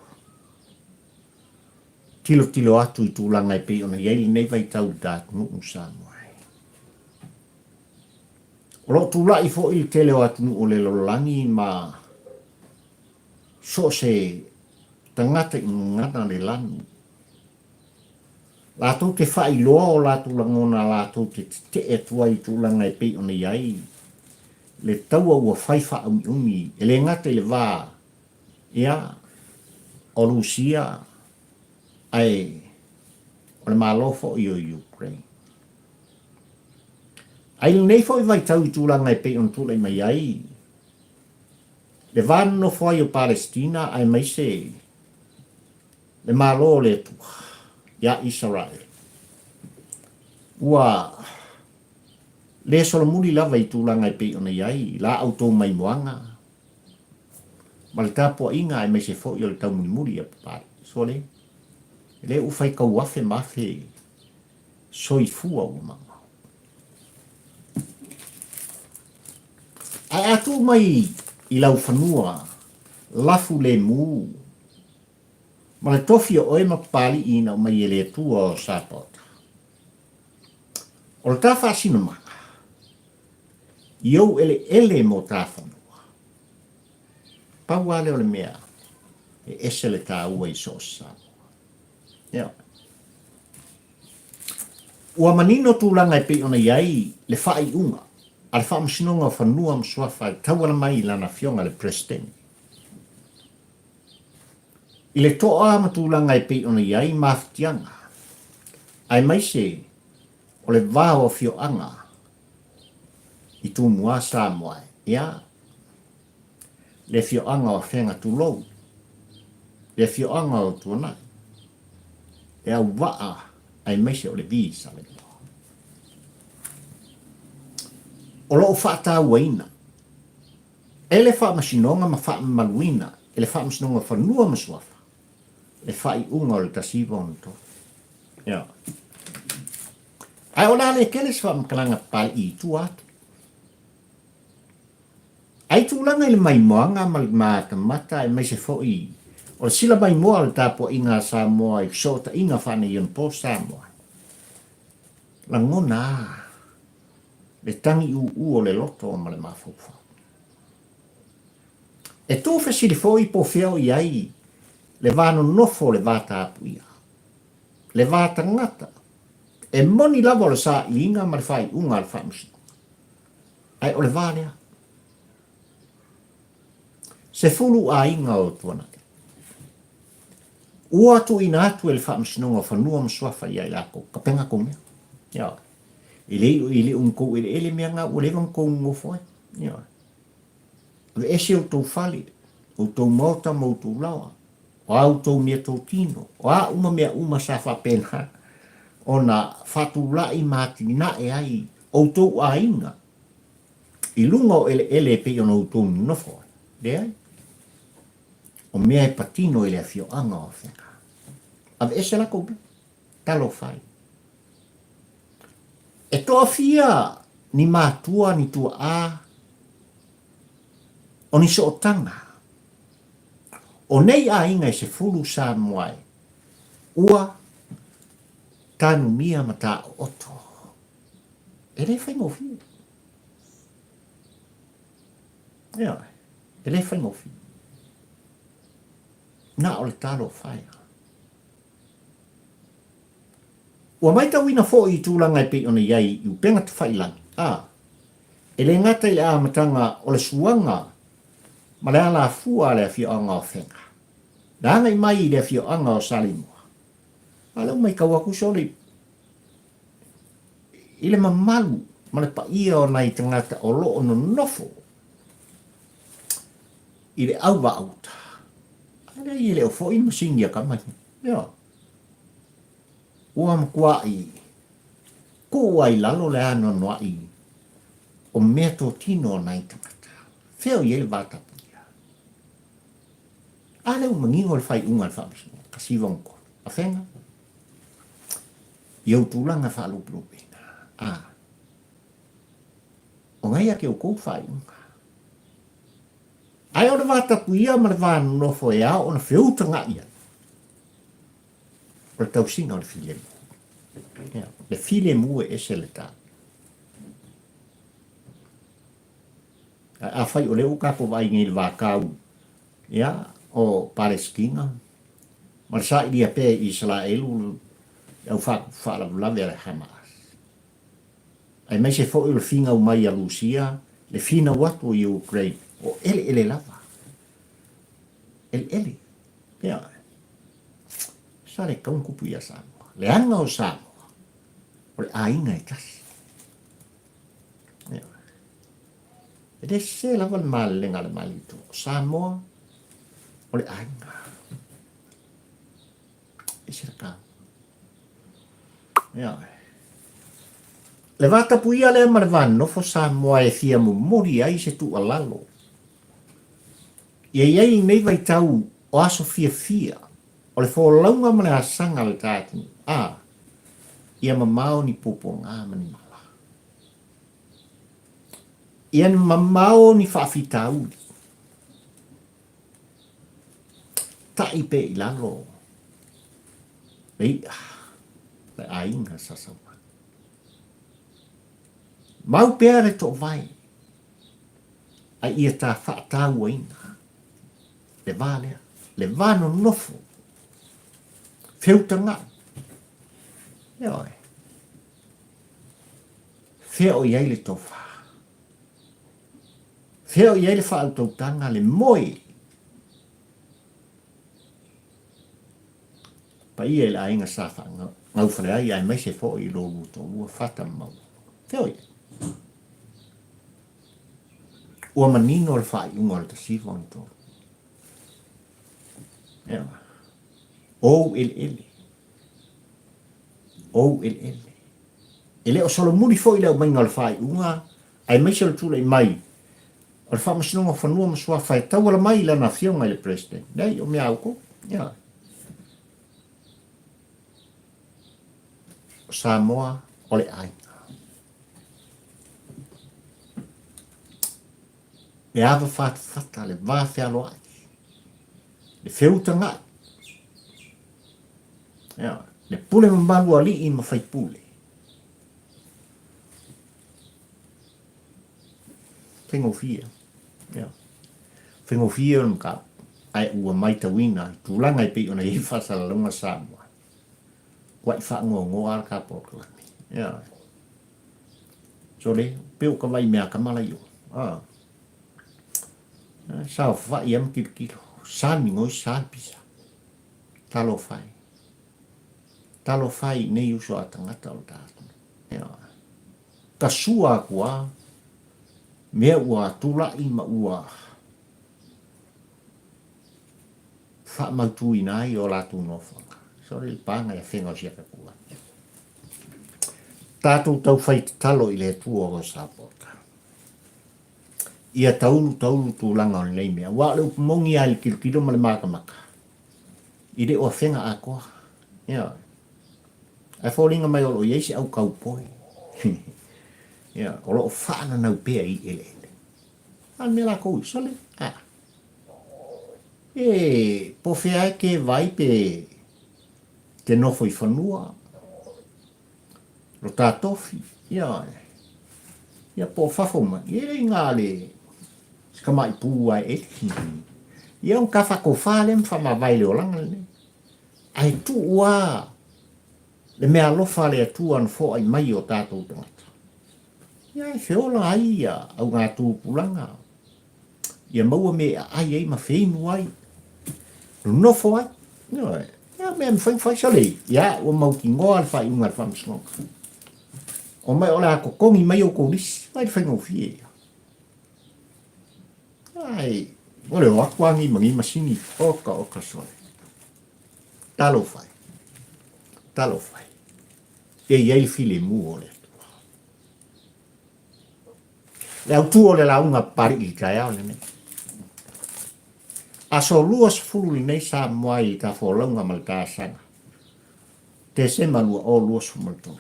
tilotilo atu i tulaga e pei ona i ai lenei vaitau i le atunuu o Samoa. O lo o tulai foi le tele o atunuu o le lalolagi ma so o se tagata i gagana le lanu. Latou te faailoa o latou lagona latou te tetee atu ai i tulaga e pei ona i ai le taua ua fai faaumiumi e le gata i le va ia o Rusia ae o le Malo foi o Ukraine. Ae i lenei foi vaitau i tulaga e pei ona tulai mai ai le va nonofo ai o Palesitina aemaise le Malo o le Atua iā Isaraele, ua le solomuli lava i tulaga e pei ona i ai la outou maimoaga ma le tapuaiga aemaise foi o le taumulimuli a Papalii. Sole, e le ua fai tau afe ma afe soifua ua maumau. Ae a tuu mai i lau fanua lafu lemu Ma le tofi o oe ma Papalii ina aumai e le Atua o Sapaota. O le ta faasinomaga, i ou eleele mo ta fanua. Pau lava lea o le mea e ese le taua i so o se Samoa. Ioe. Ua manino tulaga e pei ona i ai le faaiuga a le Faamasinoga o Fanua ma Suafa e tauala mai i lana Afioga i le Peresetene. I le toa ma tulaga e pei ona i ai mafatiaga, aemaise o le va o afioaga i Tumua, Samoa, ia, le afioaga o Afega tulou, le afioaga o Tuanai, le Auvaa aemaise o le Vi Saleimoa. O lo o faatauaina E le Faamasinoga ma faamamaluina e le Faamasinoga o Fanua ma Suafa le faaiuga o le 1963. Ioe. Ae o le a le tele se faamatalaga papalii i tua atu. Ae i tulaga i le maimoaga ma le matamata aemaise foi O le sila maimoa o le tapuaiga a Samoa i fesootaiga faaneionapo Samoa. Lagona a le tagiuu o le loto ma le mafaufau. E tuufesili foi po o fea o i ai le va nonofo o le va tapuia, le va tagata. E moni lava o le sailiga ma le faaiuga a le Faamasinoga, ae o le va lea. 10 aiga o Tuanai. Ua tuuina atu e le Faamasinoga o Fanua ma Suafa ia i lakou, kapega kou mea. Ioe. E le i le o ni kou eleele mea na ua leva ona kou nonofo ai. Ioe. Aveese outou fale, outou maota ma outou laoa, o a outou meatotino, o a uma mea uma sa faapena ona faatulai ma atinae ai outou aiga i luga o eleele e pei ona outou nonofo ai. Leai. O mea e patino i le afioaga o Afega. Aveese lakou mea. Talofa e. E toafia ni matua, ni tuaa, o ni sootaga. O nei aiga e 10 Samoa e ua tanumia ma taooto. E le faigofie. Ioe, e le faigofie. Na o le talofa e. Ua maitauina foi i tulaga e pei ona i ai i upega tafailangi, ā, e le gata i le amataga o le suaga ma le alafua a le afioaga o Afega, le agai mai i le afioaga o Saleimoa, a o lea ua maitau atu sole i le mamalu ma le paia o nai tagata o lo o nonofo i le auvaauta. A leai e le o foi masini a kama ia. Ua matuaʻi kuu ai lalo le anoanoaʻi o mea totino o nai tagata. Fea o i ai le vatapuia? A lea ua manino le faaiuga a le Faamasinoga, 1963. Afega? I ou tulaga faalupelupeina. A. O ngai ake outou faaiuga. Ae o le vatapuia ma le va nonofo e ao ona feutagaʻi ai, o le tausiga o le filemu. Ia, le filemu e ese le tau. Ae afai o lea ua tatou vaai nei i le vatau, ia, o Palesitina, ma le sailia pea i Isaraelu le au faalavelave a le Hamas. Aemaise foi o le finau mai a Lusia, le finau atu o Ukraine, o eleele lava. Eleele. Ia. Sa le tau kupu ia Samoa. Leaga o Samoa, o le aiga e tasi. Ia. E le sese lava le malelega a le Malietoa. O Samoa, o le aiga. Ese le kau. Ia. Le vatapuia lea ma le va nofo Samoa e fia momoli ai se tuualalo. Ia i ai lenei vaitau o aso fiafia, o le folauga ma le asaga a le ta atunuu, a ia mamao ni puapuaga ma ni mala. Ia mamao ni faafitauli. Taʻi pea i lalo le iʻa, le aiga sa sau mai. Mau pea le toovae, a ia ta faatauaina le va lea, le va nonofo, feutagaʻi. Ioe. Fea o i ai le tofa? Fea o i ai le faautautaga, le moe? Paia i le aiga sa faagaufale ai, aemaise foi i lo lua toalua Fata ma Maualo. Fea o i ai? Ua manino le faaiuga o le 1963. Ea. Ou eleele. Ou eleele. E le o solomuli foi le aumaiga o le faaiuga aemaise o le tulai mai o le Faamasinoga o Fanua ma Suafa e tauala mai i lana afioga i le President. Leai, o mea a outou. Ia. O Samoa o le aiga. Le ava fatafata, le va fealoai. Le feutagaʻi. Ioe. Le pule mamalu a alii ma faipule. Faigofie. Ioe. Faigofie o le mataupu. Ae ua maitauina i tulaga e pei ona i ai faasalalauga Samoa. Kuai faanoanoa lava le ta polokalame. Ioe. Sole, pei o ka vai mea kamala i o. Ah. Saofai a ma tilotilo. Sa le migoi, sa le pisa. Talofa e. Talofa e i nei uso a tagata o le ta atunuu. Ioe. Tasua atu a mea ua tulai ma ua faamautuina ai o latou nofoaga. Sole le paga i afega o si aka kua. Tatou taufai tatalo i le Atua o Samoa. Ia taulu taulu tulaga o lenei mea. Aua o le upu moni lava i le tilotilo ma le makamaka, e le o afega atoa. Ioe. Ae foliga mai o lo o i ai se au kaupoi. Ioe. O lo o faananau pea i eleele. A le mea lakou i sole. A. E po fea e ke vai pe te nofo i fanua. Lo tā tofi, ioe. Ia po o fafo mai, e le inga le se kamaʻi pū ae eli. Ia on ka whakowha le mwhamavae le olanga lenei. Ae tuu a le mea alofa a le Atua na foai mai o tātou tagata. Ia e feola ai ia au ngā tūpulanga. Ia maua me e aai ai ma wheinu ai. Nonofo ai. Ioe. Ia mea mawhai whai sale. Ia, ua mautinoa le whaiunga le whamasinoga. O mai o le a kokongi mai o kou lisi. Vai le whaingofie ia. Ai, o le o aku angi mangi masini. Oka, oka sole. Talofa e. Talofa e. E iai le filemu o le Atua. Le autū o le lauga Papali'i i le taeao lenei. Aso 20 lenei Samoa i ta folauga ma le taasaga. Tesema 2023.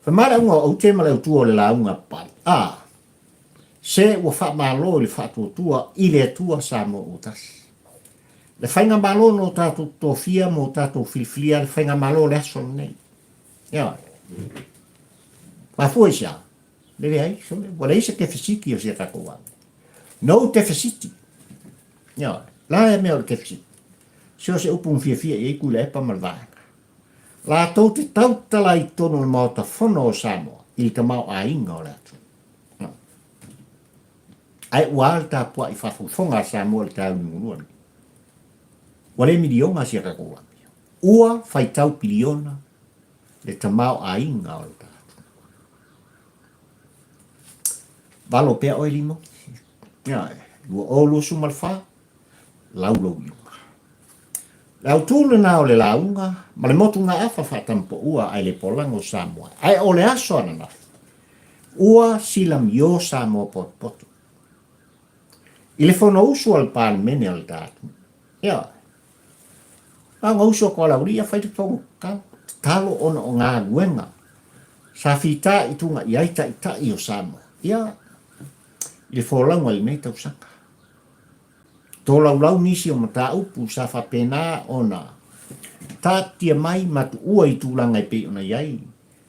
Fai mai le auga o aute ma le autū o le lauga Papali'i. A, se ua faamalo i le faatuatua i le Atua Samoa ua tasi. Le faigamalo na o tatou tofia ma o tatou filifilia le faigamalo o le aso lenei. Ioe. Mafua i se a? Le leai, sole, ua leai se tefesiti o si a tatou aoga. No tefesiti. Ioe. La e mea o le tefesiti. Se o se upu na fiafia i ai Tuilaepa ma le vaega. Latou te tautala i totonu o le Maota Fono o Samoa i le tamaoaiga o le atunuu. Ae ua a le tapuai faafogafoga a Samoa i le taeao liugalua lenei? Ua le miliona si a tatou amio. Ua faitau piliona le tamaoaiga o le tatou. Valo pea oe limo. Ia, 2024, lau lou iuga. Le autū lena o le lauga ma le motugaafa faatampoua ae le polaga o Samoa. Ae o le aso ananafi, ua silamio Samoa potopoto. I le Fonousu a le Palemene o le tatou. Ia, na ona usu atu a Laulia fai le fono tatalo, tatalo ona o galuega sa fita i tuga i ai taitai o Samoa. Ia, i le folauga i lenei tausaga. Tolaulau nisi o mataupu sa faapena ona taatia mai ma tuua i tulaga e pei ona i ai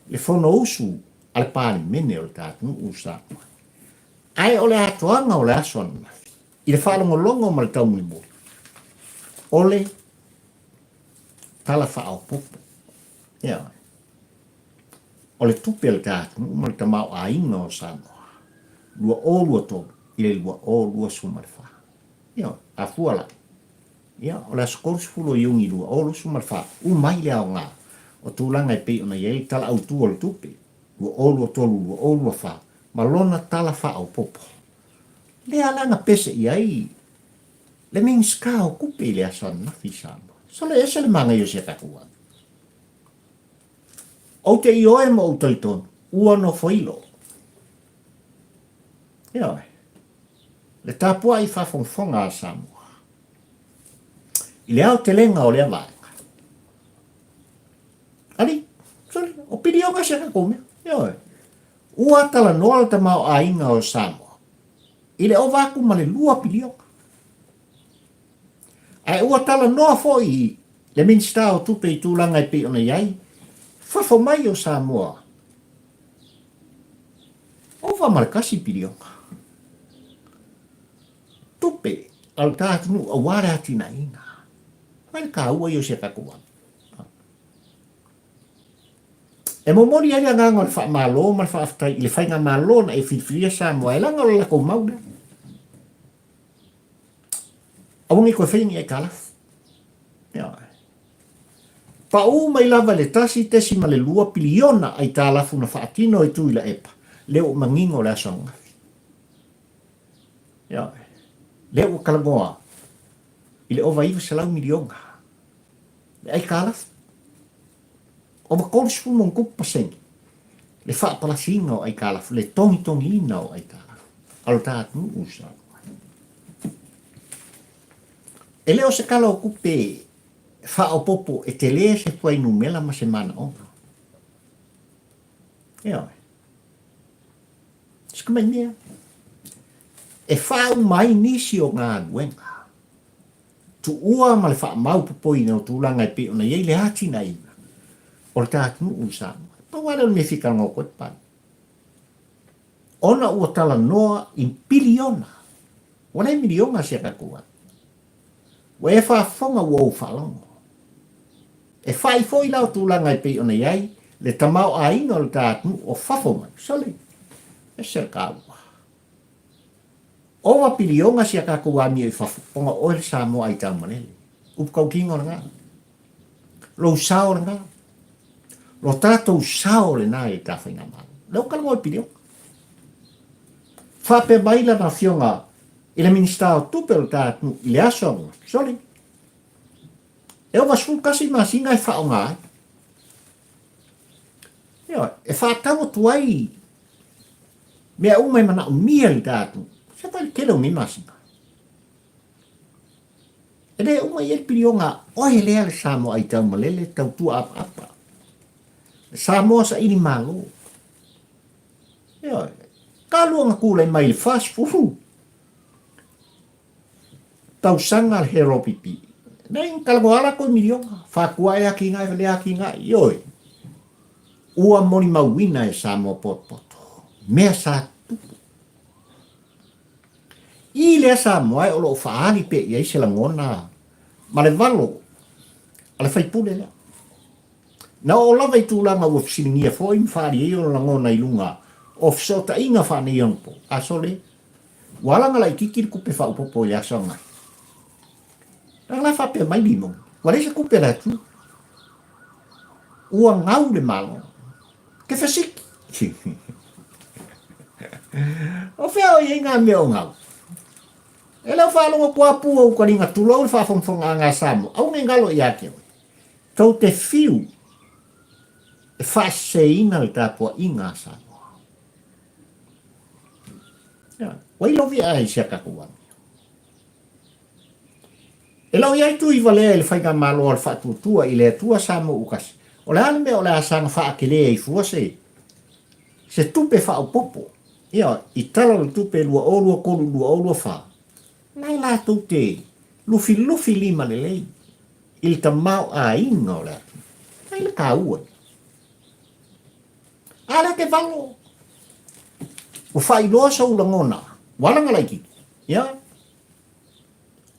le Fonousu a le Palemene o le tatou o Samoa. Ae o le atoaga o le aso ananafi, i le faalogologo ma le taumulimuli, o le Tala Faaopoopo. Ioe. O le tupe a le tatou ma le tamaoaiga o Samoa, 2023 i le 2024. Ioe, a fua la, ia, o le aso 30 o Iuni 2024, uma ai le aoga o tulaga e pei ona i ai le Tala Autu o le Tupe 2023/2024 ma lona Tala Faaopoopo. Lea la na pese i ai le Minisita o Tupe i le aso ananafi i Samoa. Sole ese le manaia o si a tatou ave. Ou te ioe ma ou talitonu, ua nofoilo. Ioe. Le tapuai faafogafoga a Samoa. I le aotelega o lea vaega. Ali, sole, o piliona si a tatou mea. Ioe. Ua talanoa le tamaoaiga o Samoa i le ova atu ma le 2 piliona. Ae ua talanoa foi le Minisita o Tupe i tulaga e pei ona i ai fafo mai o Samoa, ova ma le 1 piliona tupe a lo ta atunuu aua le atinaeina. Fai le taua ia o si a tatou alu. E momoli ai le agaga o le faamalo ma le faafetai i le faigamalo na e filifilia Samoa e laga o le latou mau lea. Aua ne i toe faia ni aitalafu. Ioe. Pau mai lava i le 1.2 piliona aitalafu na faatino e Tuilaepa, lea ua manino le aso ananafi. Ioe. Lea ua talanoa i le ova 900 miliona le aitalafu. Ova 30+ pasene le faapalasiina o aitalafu, le togitogiina o aitalafu a lo ta atunuu o Samoa. E le o se tala o tupe faaopoopo e tele se fuainumera ma se manaoga. Ioe. Se tamai mea. E faauma ai nisi o galuega tuua ma le faamaopopoina o tulaga e pei ona i ai le atinaeina o le ta atunuu i Samoa. Pau lava lea o le mea e fia talanoa atu ai Papalii. Ona ua talanoa i piliona, ua leai miliona si a tatou atunuu. Ua e faafofoga ua ou faalogo. E fai foi la o tulaga e pei ona i ai le tamaoaiga o le ta atunuu o fafo mai. Sole, ese le taua. Ova piliona si a tatou amio i fafo ona o oe le Samoa aitaumalele. Upu tautino lena. Lou sao lena. Lo tatou sao lena i le ta faigamalo. Lea ua talanoa i piliona. Faapea mai lana afioga i le Minisita o Tupe o le ta atunuu i le aso ananafi. Sole, e ova 11 masina e faaaoga ai. Ioe, e faatau atu ai mea uma e manaomia i le ta atunuu. Se fai le tele o nei masina. E le uma i ai le piliona a oe lea le Samoa aitaumalele tautua apaapa. Le Samoa saili malo. Ioe, talu ona tulai mai i le 40 tausaga le HLPP. Nei na talanoa lava latou i miliona, faatua e atinae lea atinae. Ioe, ua molimauina e Samoa potopoto mea sa tutupu. I lea Samoa o lo o faaali pea i ai se lagona ma le valo a le faipule lea. Na oo lava i tulaga ua fesiligia foi ma faaali ai ona lagona i luga o fesootaiga faaneionapo, a sole, ua alaga laitiiti le tupe faaopoopo i le aso ananafi. Leaga la e faapea mai Limoni, ua leai se tupe a le atunuu. Ua gau le Malo. Ke fesiki. O fea o i ai ngā mea o gau? E le o faalogo atu a pū o uka ringa tulou le faafogafogaaga a Samoa, aua nei galo ia te oe. Tou te fiu e faaseseina le tapuaiga a Samoa. Ia, ua ilovi ae i si a tatou amio. E le o i ai Tuivalea i le Faigamalo a le Faatuatua i le Atua Samoa Ukasi. O le a le mea o le a saga faatele ai fua se se tupe faaopoopo? Ia, i Tala o le Tupe 2023/2024, la e latou te lufilufi lima lelei i le tamaoaiga o le atunuu. Ai le taua ia. A lea te valo. Ua faailoa sou lagona, ua alaga laitiiti. Ia,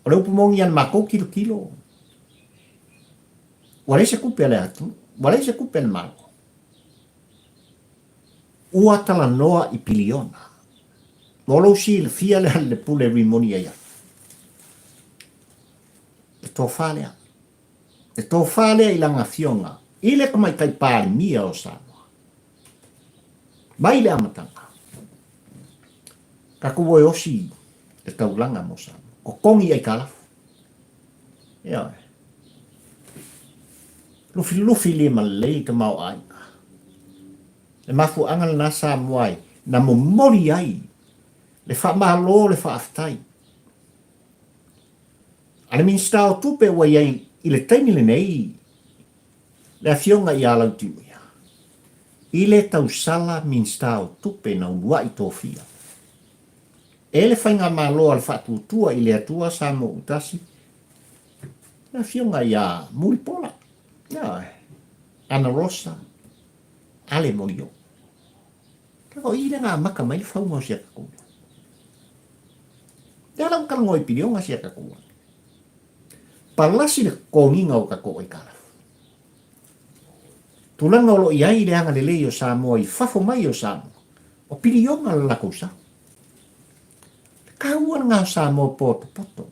O le upu moni a le matou tilotilo, ua leai se tupe a le atunuu, ua leai se tupe a le Malo. Ua talanoa i piliona. Mo lou silafia lea le pule rimoni ai ai. Le tofa lea. Le tofa lea i lana afioga i le Tamaitai Palemia o Samoa. Mai le amataga, tatou o e osi le taulaga mo Samoa. Totogi i aitalafu. Ioe. Lufilufi lima lelei le tamaoaiga. Le mafuaaga lena Samoa e na momoli ai le faamalo le faafetai a le Minisita o Tupe ua i ai i le taimi lenei le Afioga ia Lautimuia i le tausala Minisita o Tupe na uluai tofia e le Faigamalo a le Faatuatua i le Atua Samoa Utasi Le afioga ia Mulipola, ioe, Ana Rosa, Ale Molio. Leaga o i lea na amata mai le fauga o si a tatou mea. Lea la ua talanoa i piliona si a tatou mea. Palasi le totogiina o tatou aitalafu. Tulaga o lo o i ai le agalelei o Samoa i fafo mai o Samoa, o piliona le latou sao. Le taua lena o Samoa potopoto.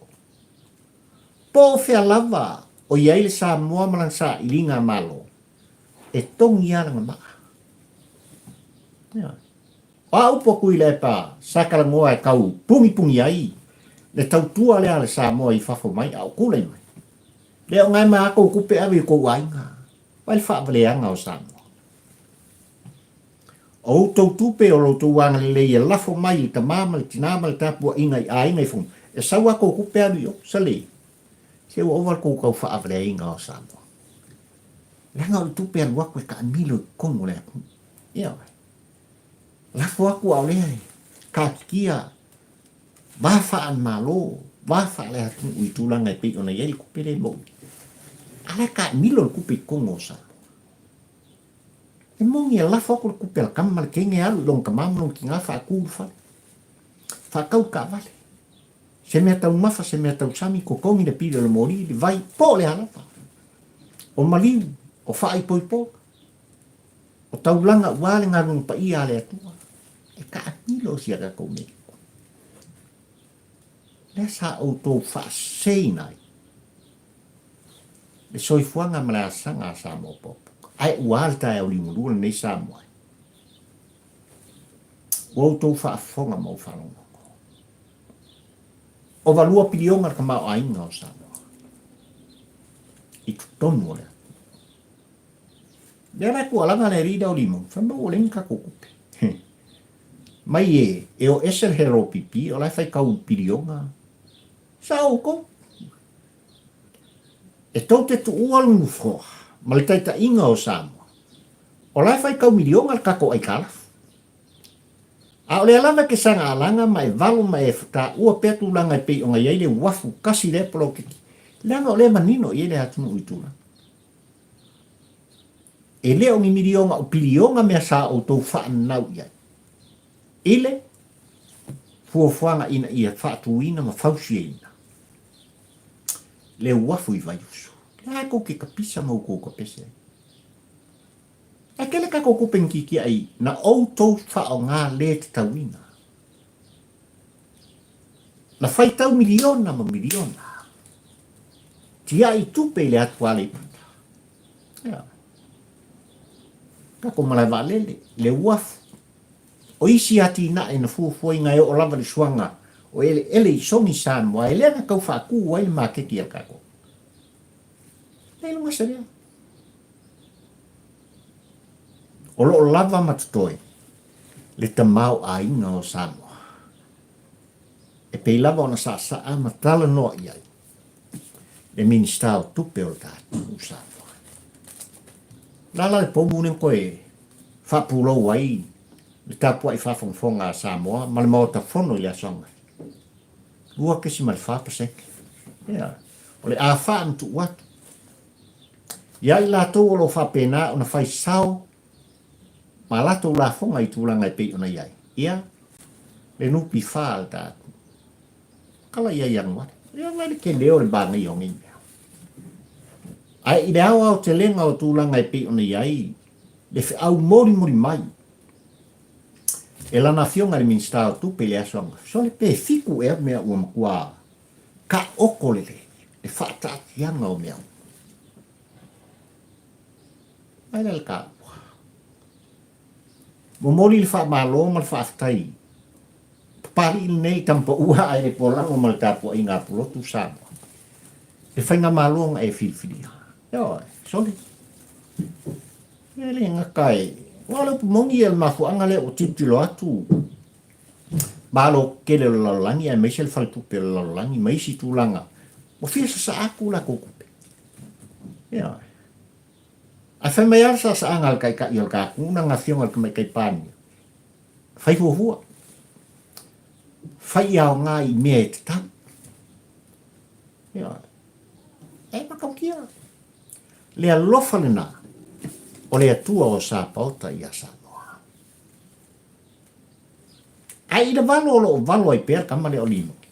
Po o fea lava o i ai le Samoa ma lana sailiga a Malo, e togi lava lana maa. Ioe. O a upu a Tuilaepa sa talanoa e tau pugipugī ai le tautua lea a le Samoa i fafo mai a o tulai mai. Lea o gae ma a tou tupe ave i tou aiga, vaai le faavaleaga o Samoa. O outou tupe o lo outou agalelei e lafo mai i le tama ma le tina ma le tapuaiga i aiga i fono, e sau a tou tupe alu i o, sa le? Se ua ova le tou tau faavaleaina o Samoa. Leaga o le tupe alu atu e taamilo i totonu o le atunuu. Ioe. Lafo atu a o lea e taatitia va faale-Malo, va faale-atunuu i tulaga e pei ona i ai le tupe lea e maua. A la e taamilo le tupe i totonu o Samoa. E moni e lafo atu le tupe a le tama ma le teine e alu i lona tama ma lona tina faatu le fale, faatau le taavale, se mea taumafa, se mea tausami, totogi le pili o le moli, le vai, po o le a lava. O maliu, o faaipoipoga, o taulaga ua le galuega paia a le Atua, e taamilo si a tatou mea. Lea sa outou faaseseina ai le soifuaga ma le asaga a Samoa Poapoa. Ae ua a le taeao liugalua lenei Samoa e? Ua outou faafofoga ma ou faalogologo. Ova 2 piliona le tamaoaiga o Samoa i totonu o le atunuu. Lea la e tuualaga le alii lea o Limoni, fai mai ua leai ni tatou tupe. Mai e, e o ese le Hello PP, o la e faitau piliona. Sa outou. E tou te tuua le nofoa ma le taitaiga o Samoa, o la e faitau miliona le tatou aitalafu. A o lea lava e te saga alaga ma e valo ma e taua pea tulaga e pei ona i ai le uafu tasi lea poloketi, leaga o lea e manino i ai le atunuu i tulaga. E le o ni miliona o piliona mea sa outou faanau i ai i le fuafuaga ina ia faatuina ma fausiaina le uafu i Vaiusu. Lea tou te tapisa ma outou tapese ai. Ae tele tatou tupe na titia ai na outou faaaoga le tatauina. Na faitau miliona ma miliona. Tiai tupe i le atu Aleipata. Ia. Tatou malae vaalele, le uafu. O isi atinae na fuafuaina e oo lava i le suaga o eleele i Sogi Samoa e lea na tau faatu ai le maketi a tatou. Nei luga se lea. O lo o lava ma totoe le tamaoaiga o Samoa e pei lava ona saasaa ma talanoa i ai le Minisita o Tupe o le tatou Samoa. La la le pomu lea koe faapulou ai le tapuai faafogafoga a Samoa ma le Maota Fono i le aso ananafi. 2.4%. Ia, o le a faamatuu atu Ia i latou o lo o faapena ona fai sao ma a latou lafoga i tulaga e pei ona i ai, ia, le NPF a le tatou. Kala i ai Ianuari. Ia vaai le tele o le manaia o nei mea. Ae i le aoaotelega o tulaga e pei ona i ai le feau molimoli mai e lana afioga i le Minisita o Tupe i le aso ananafi, sole pe fiku ea mea ua matua taoto lelei le faataatiaga o mea uma. Mai la le taua. Momoli le faamalo ma le faafetai Papalii lenei tamapaua ae le polago ma le tapuaiga a Pulotu Samoa. Le faigamalo na e filifilia. Ioe, sole. E le gata e, ua le upu moni ia le mafuaaga lea ua tilotilo atu Malo tetele o le lalolagi aemaise le faletupe o le lalolagi ma isi tulaga ua fia sasaa atu latou tupe. Ioe. Ae fai mai lava le saasaaga a le Taitai o le tatou na afioga i le Tamaitai Palemia, fai fuafua, fai aoga i mea e tatau. Ioe. E matautia le alofa lena o le Atua o Sapaota ia Samoa. Ae i le valo o loo valo ai pea le tama lea o Limogi.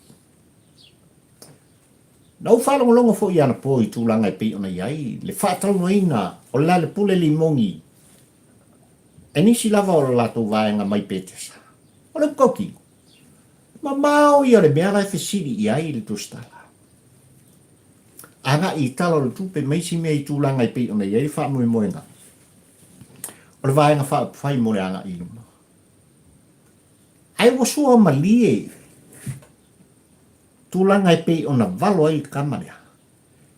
Na ou faalogologo foi anapo i tulaga e pei ona i ai le faatalanoaina o le Lalepule Limogi e nisi lava o le latou vaega mai Petesa. O le upu tautino, mamao ia o le mea la e fesili i ai le tusitala. Agai i Tala o le Tupe ma isi mea i tulaga e pei ona i ai le faamoemoega o le Vaega Faaupufai mo le agai i luma. Ae ua sua malie tulaga e pei ona valo ai le tama lea.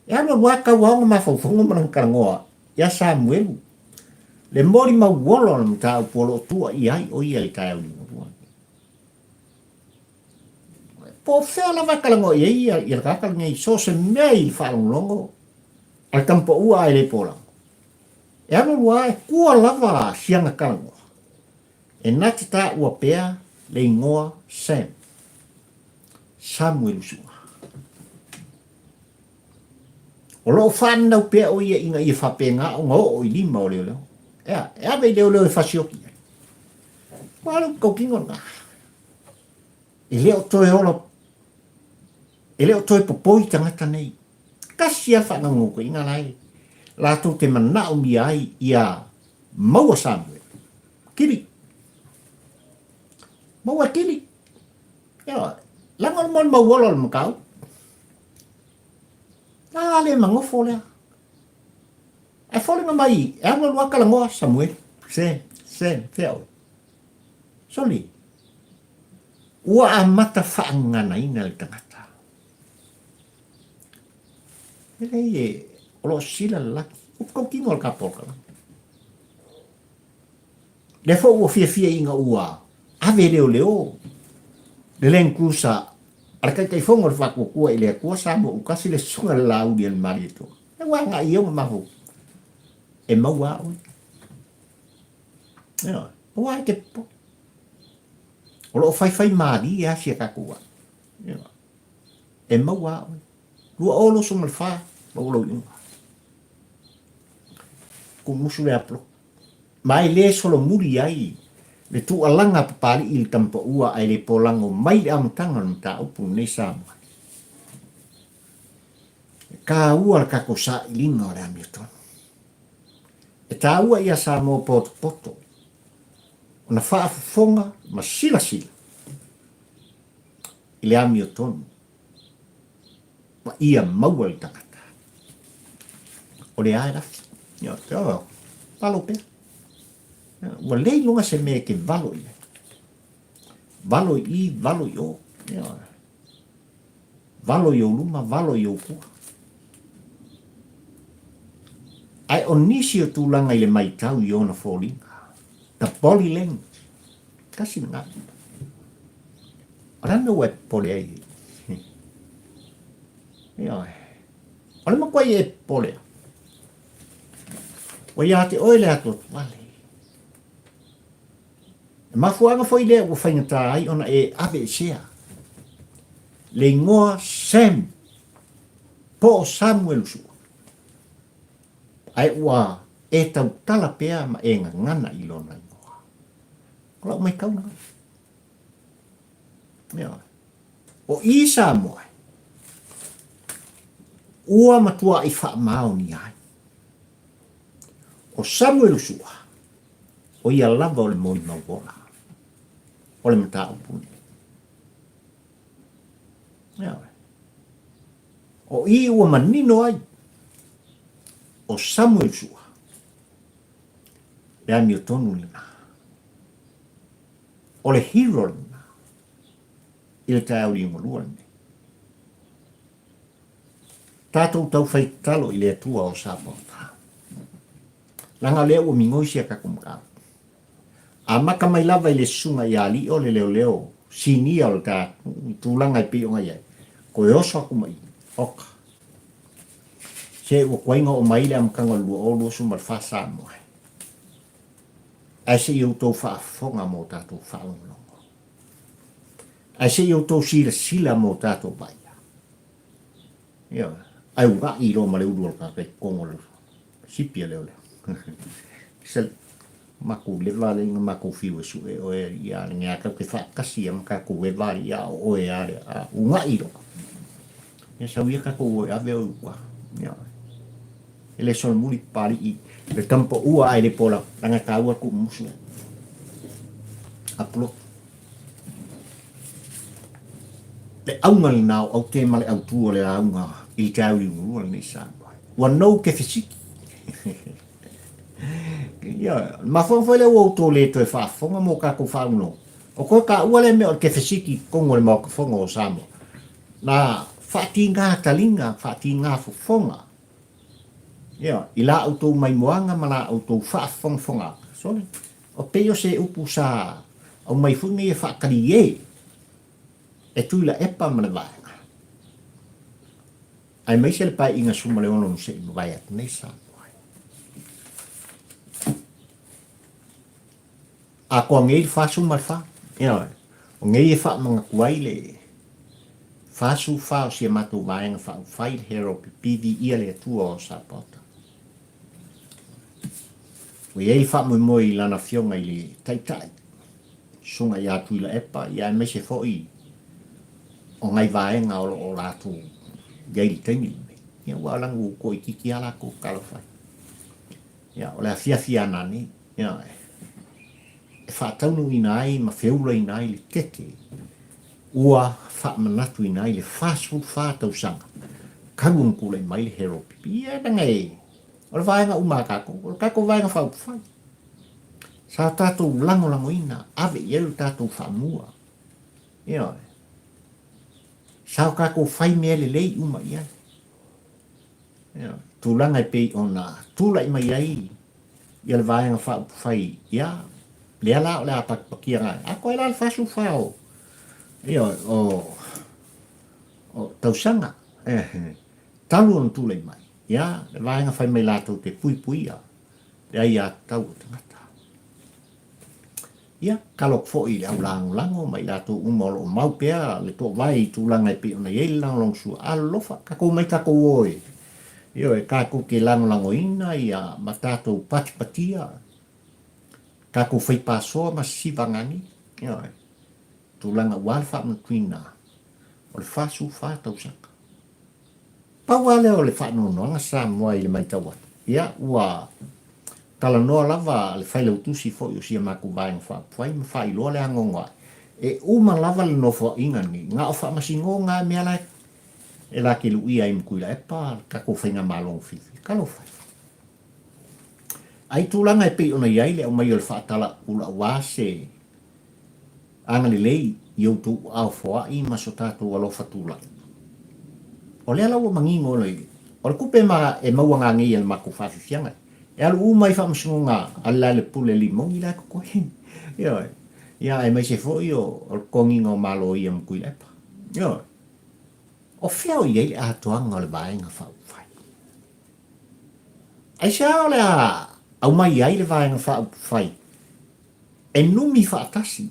E alu alu lava tau aoga mafaufauga ma lana talanoa ia Samuelu, le molimau ola o le mataupu o lo o tuuaia ai o ia i le taeao liugalua lenei. Po o fea lava e talanoa i ai ia le tagata lenei, so o se mea i le faalogologo a le tama paua ae le polago. E alu alu lava e tua lava siana talanoa e na te taua pea le igoa Sam, Samuelu Su'a. O lo o faaninau pea o ia ina ia faapena ona oo i lima o leoleo. Ea, e ave i leoleo e fasioki ai. Ua alu tautino lena. E le o toe ola, e le o toe popoi tagata nei. Tasi lava faanaunautaiga la e latou te manaomia ai ia maua Samuel. Kili. Maua kili. Ioe. Leaga o le molimau ola o le mataupu. A le manofo lea. Ae foliga mai e alu alu lava talanoa Samuel. Se, se, fea oe. Soli. Ua amata faagaganaina le tagata. E leai e, o lo o sila le laki. Upu tautino a le tatou polokalamu. Lea foi ua fiafia ina ua ave leoleo le Land Cruiser a le Taitaifono o le Faatuatua i le Atua Samoa Utasi le Susuga i le Laauli a le Malietoa. E ua agai i ona mafaufau e maua a oe. Ioe, aua e te popole. O lo o faifai malie lava si a tatou vaa. Ioe. E maua a oe. 2024, maua lou iuga. Kumusu le apoloka. Ma e le solomuli ai le tuualaga a Papalii i le tama paua ae le polago mai le amataga o le mataupu lenei Samoa. E taua le tatou sailiga o le amiotonu. E taua ia Samoa potopoto ona faafofoga ma silasila i le amiotonu ma ia maua le tagata. O le a e lafi. Ia, valo pea. Ua le iloga se mea e te valo i ai. Valo i i, valo i o. Ia, valo i ou luma, valo i ou tua. Ae o nisi o tulaga i le maitau i ona foliga. The body language. Tasi lena. O le a le mea ua e popole ai? Ioe. O le matuai e popole ai. Ua ia te oe le atuatuvale. E mafuaaga foi lea ua faigata ai ona e aveesea le igoa Sam po o Samuelu Sua. Ae ua e tautala pea ma e gagana i lona igoa. O lau maitau lena. Ioe. O i Samoa, ua matuai faamaonia ai. O Samuelu Sua, o ia lava o le molimau ola o le mataupu lenei. Ioe. O i ua manino ai o Samuelu Sua, le amiotonu lena. O le hero lena i le taeao liugalua lenei. Tatou taufai tatalo i le Atua o Sapaota. Leaga o lea ua migoi si a tatou mataupu. Amata mai lava i le susuga ia Alii o le leoleo sinia o le ta i tulaga e pei ona i ai, toe oso atu ma i, oka. Se ua tuai ona oo mai le amataga o le 2024 Samoa. Ae se i outou faafofoga mo tatou faalogologo. Ae se i outou silasila mo tatou vaaia. Ioe. Ae ua'i loa ma le ulu o le tagata i totonu o le sipi a leoleo. Se matou leva lea ina matou fiu e sue oe ia le mea tatou te faatasi ia ma tatou eva ia o oe a lea a una'i loa. Ia sau ia tatou o e ave oe i uta. Ia e le solomuli Papali'i le tama paua ae le pola leaga e taua le tuumusu. Apulotu. Le auga lena o aute ma le autu o le lauga i le taeao liugalua lenei Samoa. Ua nou kefesiti. Ia, o le mafuaaga foi lea ua outou le toe faafofoga mo tatou faaunoa. O toe taua lea mea o le kefesiti i totonu o le Maota Fono o Samoa. Na faatiga taliga, faatiga fofoga. Ia, i la outou maimoaga ma la outou faafogafoga. Sole, o pei o se upu sa aumai foi nei e faatalie e Tuilaepa ma le vaega, aemaise le paeaiga 16 na se i mavae atu nei Samoa. Atoa nei le 44, ioe, o nei e faamanatu ai le 44 o si a matou vaega faaupufai, le Herald Pipivi ia le Atua o Sapaota. Ua i ai le faamoemoe i lana afioga i le Taitai, Susuga ia Tuilaepa, ia aemaise foi o nai vaega o lo o latou i ai i le taimi lenei. Ia aua leaga ua toaitiiti lava latou, talofa e. Ia, o le afiafi a nanei, ia, e faataunuuina ai ma feulaina ai le tete ua faamanatuina ai le 44 tausaga talu ona tulai mai le Harold Pipi. Ia, leaga e, o le vaega uma a tatou, o le tatou vaega faaupufai. Sa tatou lagolagoina, ave i ai lo tatou faamua. Ioe. Sa o tatou fai mea lelei uma i ai. Ioe. Tulaga e pei ona tulai mai ai ia le Vaega Faaupufai, ia, lea la o le a patipatia nai, a koe la le 44 o, ioe, o, o tausaga, eh, talu ona tulai mai, ia, le vaega fai mai latou te puipuia le aiatatau o tagata. Ia, talo atu foi i le au lagolago ma i latou uma o lo o mau pea le toovae i tulaga e pei ona i ai le lagolagosua. Alolofa, tatou omai tatou o e, ioe, tatou te lagolagoina ia ma tatou patipatia, tatou fai pasoa ma sisiva gani, ioe, tulaga ua le faamanatuina o le 44 tausaga. Pau lava lea o le faanoanoaga Samoa i le matau atu, ia, ua talanoa lava le Failautusi foi o sia matou Vaega Faaupufai ma faailoa le anoanoai, e uma lava le nofoaiga lenei, na o faamasinoga lava mea la e la te luia ai ma Tuilaepa le tatou faigamalo na filifili. Talofa e! Ai tulaga e pei ona i ai le aumai o le faatala ula aua se Agalelei i outou aao foai ma so tatou alofa tulai. O lea la ua manino le, o le tupe ma e maua ngangei e le matou faafiafiaga, e alu uma i faamasinoga a le Lailepule Limoni la e totoe. Ioe. Ia aemaise foi o, o le totogiina o Maloia ma Tuilaepa. Ioe. O fea o i ai le atoaga o le Vaega Faaupufai? Aisea o le a aumai ai le Vaega Faaupufai e numi faatasi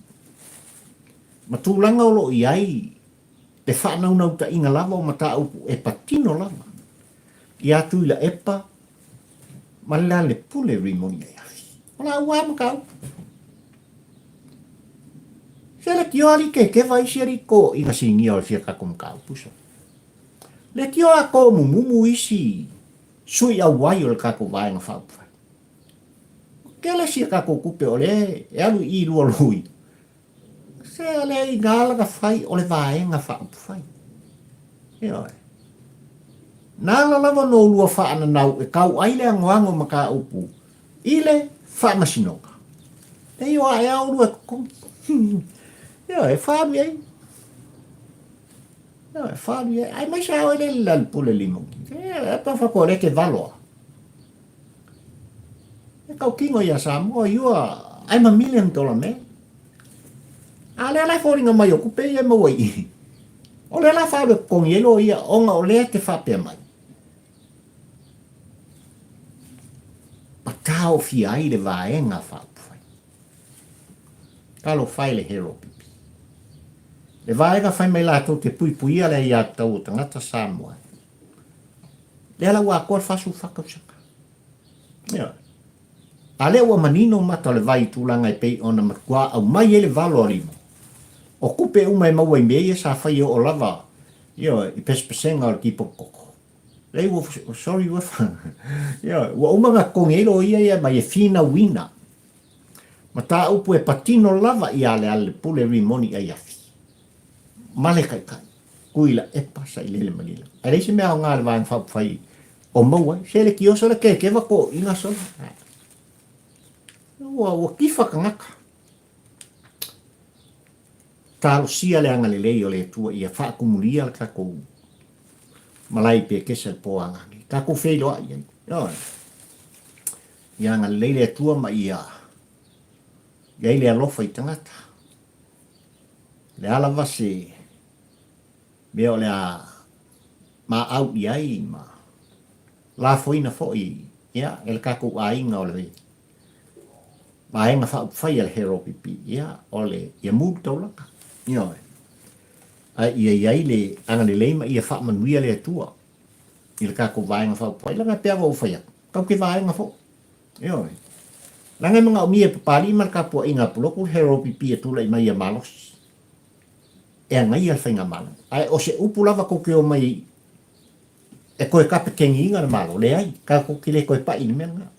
ma tulaga o lo o i ai le faanaunautaiga lava o mataupu e patino lava iā Tuilaepa ma le Lealepule Rimoni Aiafi. O la ua mataupu. Se le tio ali ke keva isi ali ko ina sinia o le fia kako mataupu so. Le tio a ko mumumu isi sui auai o le kako vaega faaupufai. Kele sia tatou tupe o le e alu i i lua lui. Se o le i ngā laka whai o le vaenga whaupufai. Ioe. Nā la lava no lua whaananau e kau ai le angoango ma ka upu i le whaamasinoga. E i oa e au lua kokongi. Ioe, e whaalu ai. Ioe, whaalu ai. Ai mai sa oe le lalupule limo. E, e pa whakoa le te valoa. E kau kino ia Samoa, you are, I'm a million dollar man. A lea la e foliga mai o kupe ia e maua i i. O lea la whaalu e kokongi ai loa ia, ona o lea te whapea mai. Ma taofia ai le vaega faaupufai. Talofa e le hero pipi. Le vaega fai mai latou te puipuia le aiatatau o tagata Samoa. Lea la ua atoa le 44 tausaga. Ioe. A lea ua manino mata o le vai i tulaga e pei ona matuā aumai ai le valo a lima. O tupe uma e maua i mea ia sa fai e oo lava, ioe, i pesepesega o le tipoti koko. Leai ua, sorry ua, ioe, ua uma ona totogi ai loia ia mai e finauina mataupu e patino lava ia Lealailepule Rimoni Aiafi ma le Taitai, Tuilaepa Sailele Malila. Ae leai se mea aoga a le Vaega Faaupufai o maua ai. Se le tioso le kekeva toeaiina solo. Ua, ua tifa tagata. Talosia le agalelei o le Atua ia faatumulia le tatou malae i Petesa i le po a nei. Tatou feiloai ai. Ioe. Ia agalelei le Atua ma ia i ai le alofa i tagata. Le a lava se mea o le a maau i ai ma lafoina foi ia, e le tatou aiga o le Vaega Faaupufai a le HRPP, ia, o le ia mu le taulaga. Ioe. Ae ia i ai le agalelei ma ia faamanuia le Atua i le tatou Vaega Faaupufai, leaga e pei lava ona ou fai atu, tatou te vaega foi. Ioe. Leaga e manaomia e Papalii ma le tapuaiga a Pulotu le HRPP e tulai mai ia malosi e agaia le Faigamalo. Ae o se upu lava tou te omai e toe kapekegiina le Malo, leai, tatou te le toe pai i le mea lena.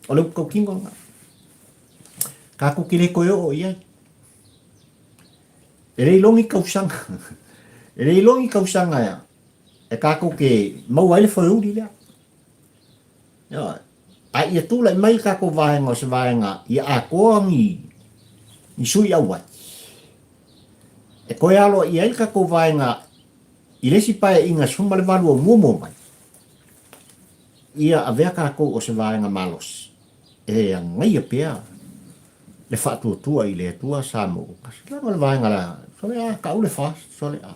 O le upu tautino lena. Tatou te le toe oo i ai. E le iloa ni tausaga, e le iloa ni tausaga e tatou te maua ai le foeuli lea. Ioe. A ia tulai mai le tatou vaega o se vaega ia atoa ni, ni sui auai. E toe aloaia ai le tatou vaega i le isi paeaiga 18 o muamua mai, ia avea tatou o se vaega malosi e agaia pea le faatuatua i le Atua Samoa ua tasi. Leaga o le vaega la, sole a, tau le fa, sole a.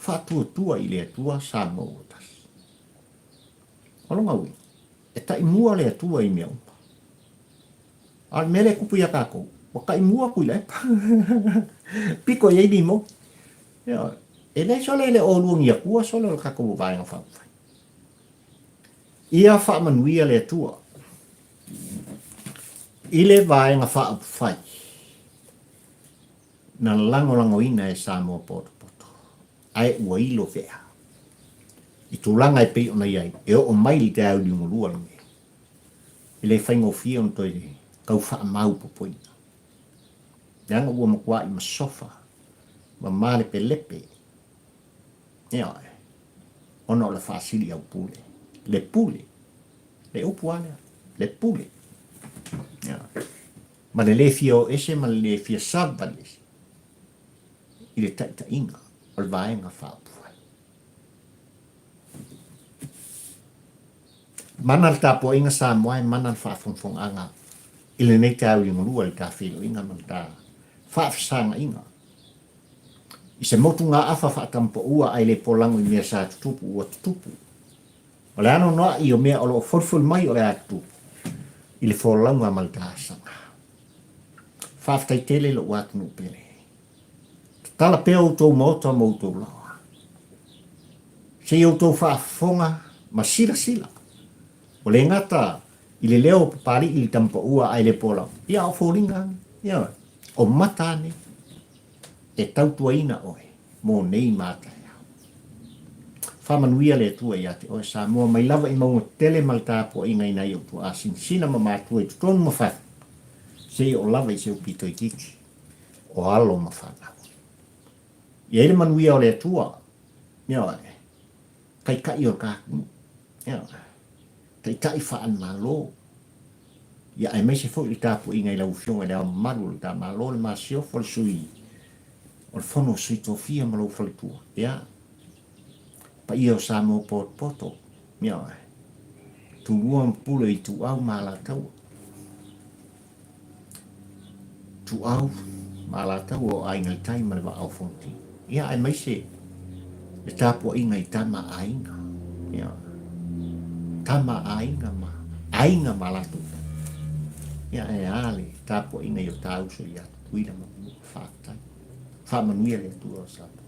Faatuatua i le Atua Samoa ua tasi. O lona uiga, e taimua le Atua i mea uma. A o le mea lea e tupu iā tatou, ua taimua Tuilaepa. Pito i ai limoni. Ioe. E leai sole le oulua ni Atua sole o le tatou Vaega Faaupufai. Ia faamanuia le Atua i le Vaega Faaupufai na lagolagoina e Samoa potopoto, ae ua ilo vea i tulaga e pei ona i ai e oo mai le taeao liugalua lenei. E le faigofie ona toe tau faamaupopoina, leaga ua matuai masofa ma malepelepe, ioe, ona o le faasili au pule, le pule, le upu lava lea, le pule, ioe, ma le le fia o ese ma le le fia savali ese i le taitaiga o le Vaega Faaupufai. Mana le tapuaiga Samoa e mana le faafogafogaaga i lenei taeao liugalua i le ta feiloaiga ma le ta faafesagaiga i se motugaafa faatamapaua ae le polago i mea sa tutupu ua tutupu. O le anoanoai o mea o lo o folifoli mai o le a tutupu i le folauga ma le taasaga. Faafetai tele lou atunuu pele. Tatala pea outou maota ma outou laoa. Se i outou faafofoga ma silasila. Ua le gata i le leo o Papalii i le tamapaua ae le polau, ia a o foliga ane, ioe, o mata ane e tautuaina oe mo nei ma a taeao. Faamanuia le Atua ia te oe Samoa mai lava i mauga tetele ma le tapuaiga i nai ou tuaa sinasina ma matua i totonu ma fafo, se i oo lava i si ou pito itiiti o alo ma fanau. I ai le manuia o le Atua, ioe, Taitai o le ta atunuu, ioe, Taitai faale-Malo, ia aemaise foi le tapuaiga i lau Afioga i Le Ao Mamalu o le ta Malo, le Masiofo, le Sui o le Fono o Sui Tofia ma lou faletua, ia, paia o Samoa potopoto, ioe, Tumua ma Pule Ituau ma Alataua. Ituau ma Alataua o Aiga i le Tai ma le Vaa o Fonoti. Ia, aemaise le tapuaiga i tama a aiga. Ia, tama a aiga ma aiga ma latou tama. Ia, e a le tapuaiga i o ta uso ia Tutuila ma Manua. Faafetai. Faamanuia le Atua o Samoa.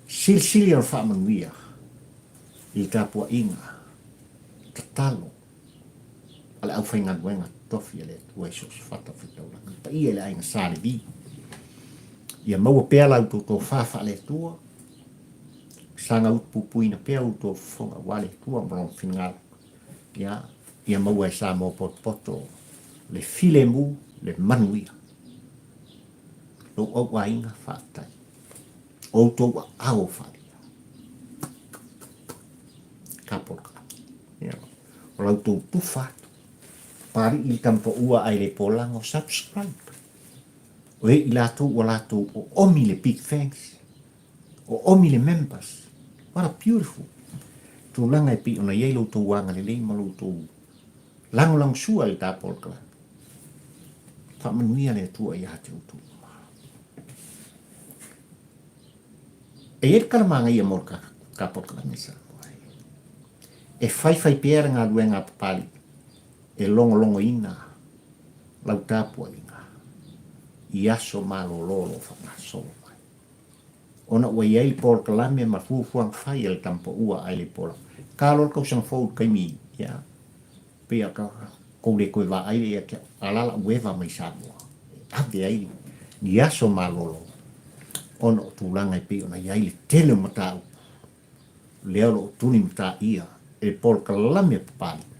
Silisili o le faamanuia. I le tapuaiga tatalo a le aufaigaluega totofi a le Atua i so o se fatafaitaulaga, le paia i le aiga Sa Levi, ia maua pea la outou tofa faale-Atua, saga utupupuina pea outou fofoga aua le Atua ma Lona finagalo, ia, ia maua e Samoa potopoto le filemu, le manuia. Lou auaiga, faafetai. Outou aao faaalia. Ka polokalame. Ia, o la outou tufa atu. Papalii le tamapaua ae le polago, subscribe. O e i latou ua latou oomi le big thanks. Oomi le members. What a beautiful tulaga e pei ona i ai lo outou agalelei ma lo outou lagolagosua i le ta polokalame. Faamanuia le Atua ia te outou uma. E i ai le tala manaia mo le ta polokalame Samoa. E faifai pea le galuega a Papalii e logologoina lau tapuaiga i aso malolo o lo o faagasolo mai. Ona ua i ai le polokalame ma fuafuaga fai a le tamapaua ae le pola. Ka loa le tausaga fou i le taimi, ia, pei a ka kou le toe vaai lea ia te au, a la la'u eva mai Samoa e ave ai ni aso malolo ona o tulaga e pei ona i ai le tele o mataupu lea o lo o tuli mataia e le polokalame a Papalii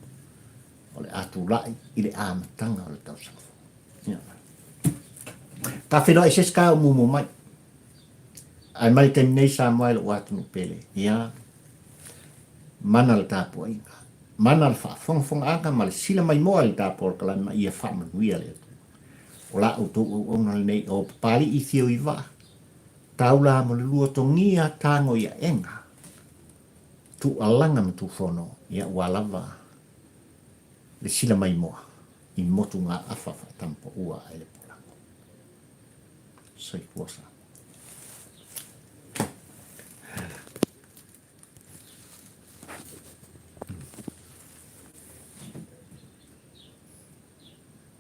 o le a tulai i le amataga o le tausaga fou. Ia. Ta feiloai se isi taeao muamua mai. Ae mai le taimi nei Samoa e lou atunuu pele. Ia, mana le tapuaiga, mana le faafogafogaaga ma le sila maimoa i le ta polokalame ma ia faamanuia le Atua. O la outou auauna lenei o Papalii Fio i Vaa, taula mo le lua togia tago i aega, tuualaga ma tufono, ia ua lava le sila maimoa i motugaafa faatamapaua ae le polago. Soifua Samoa.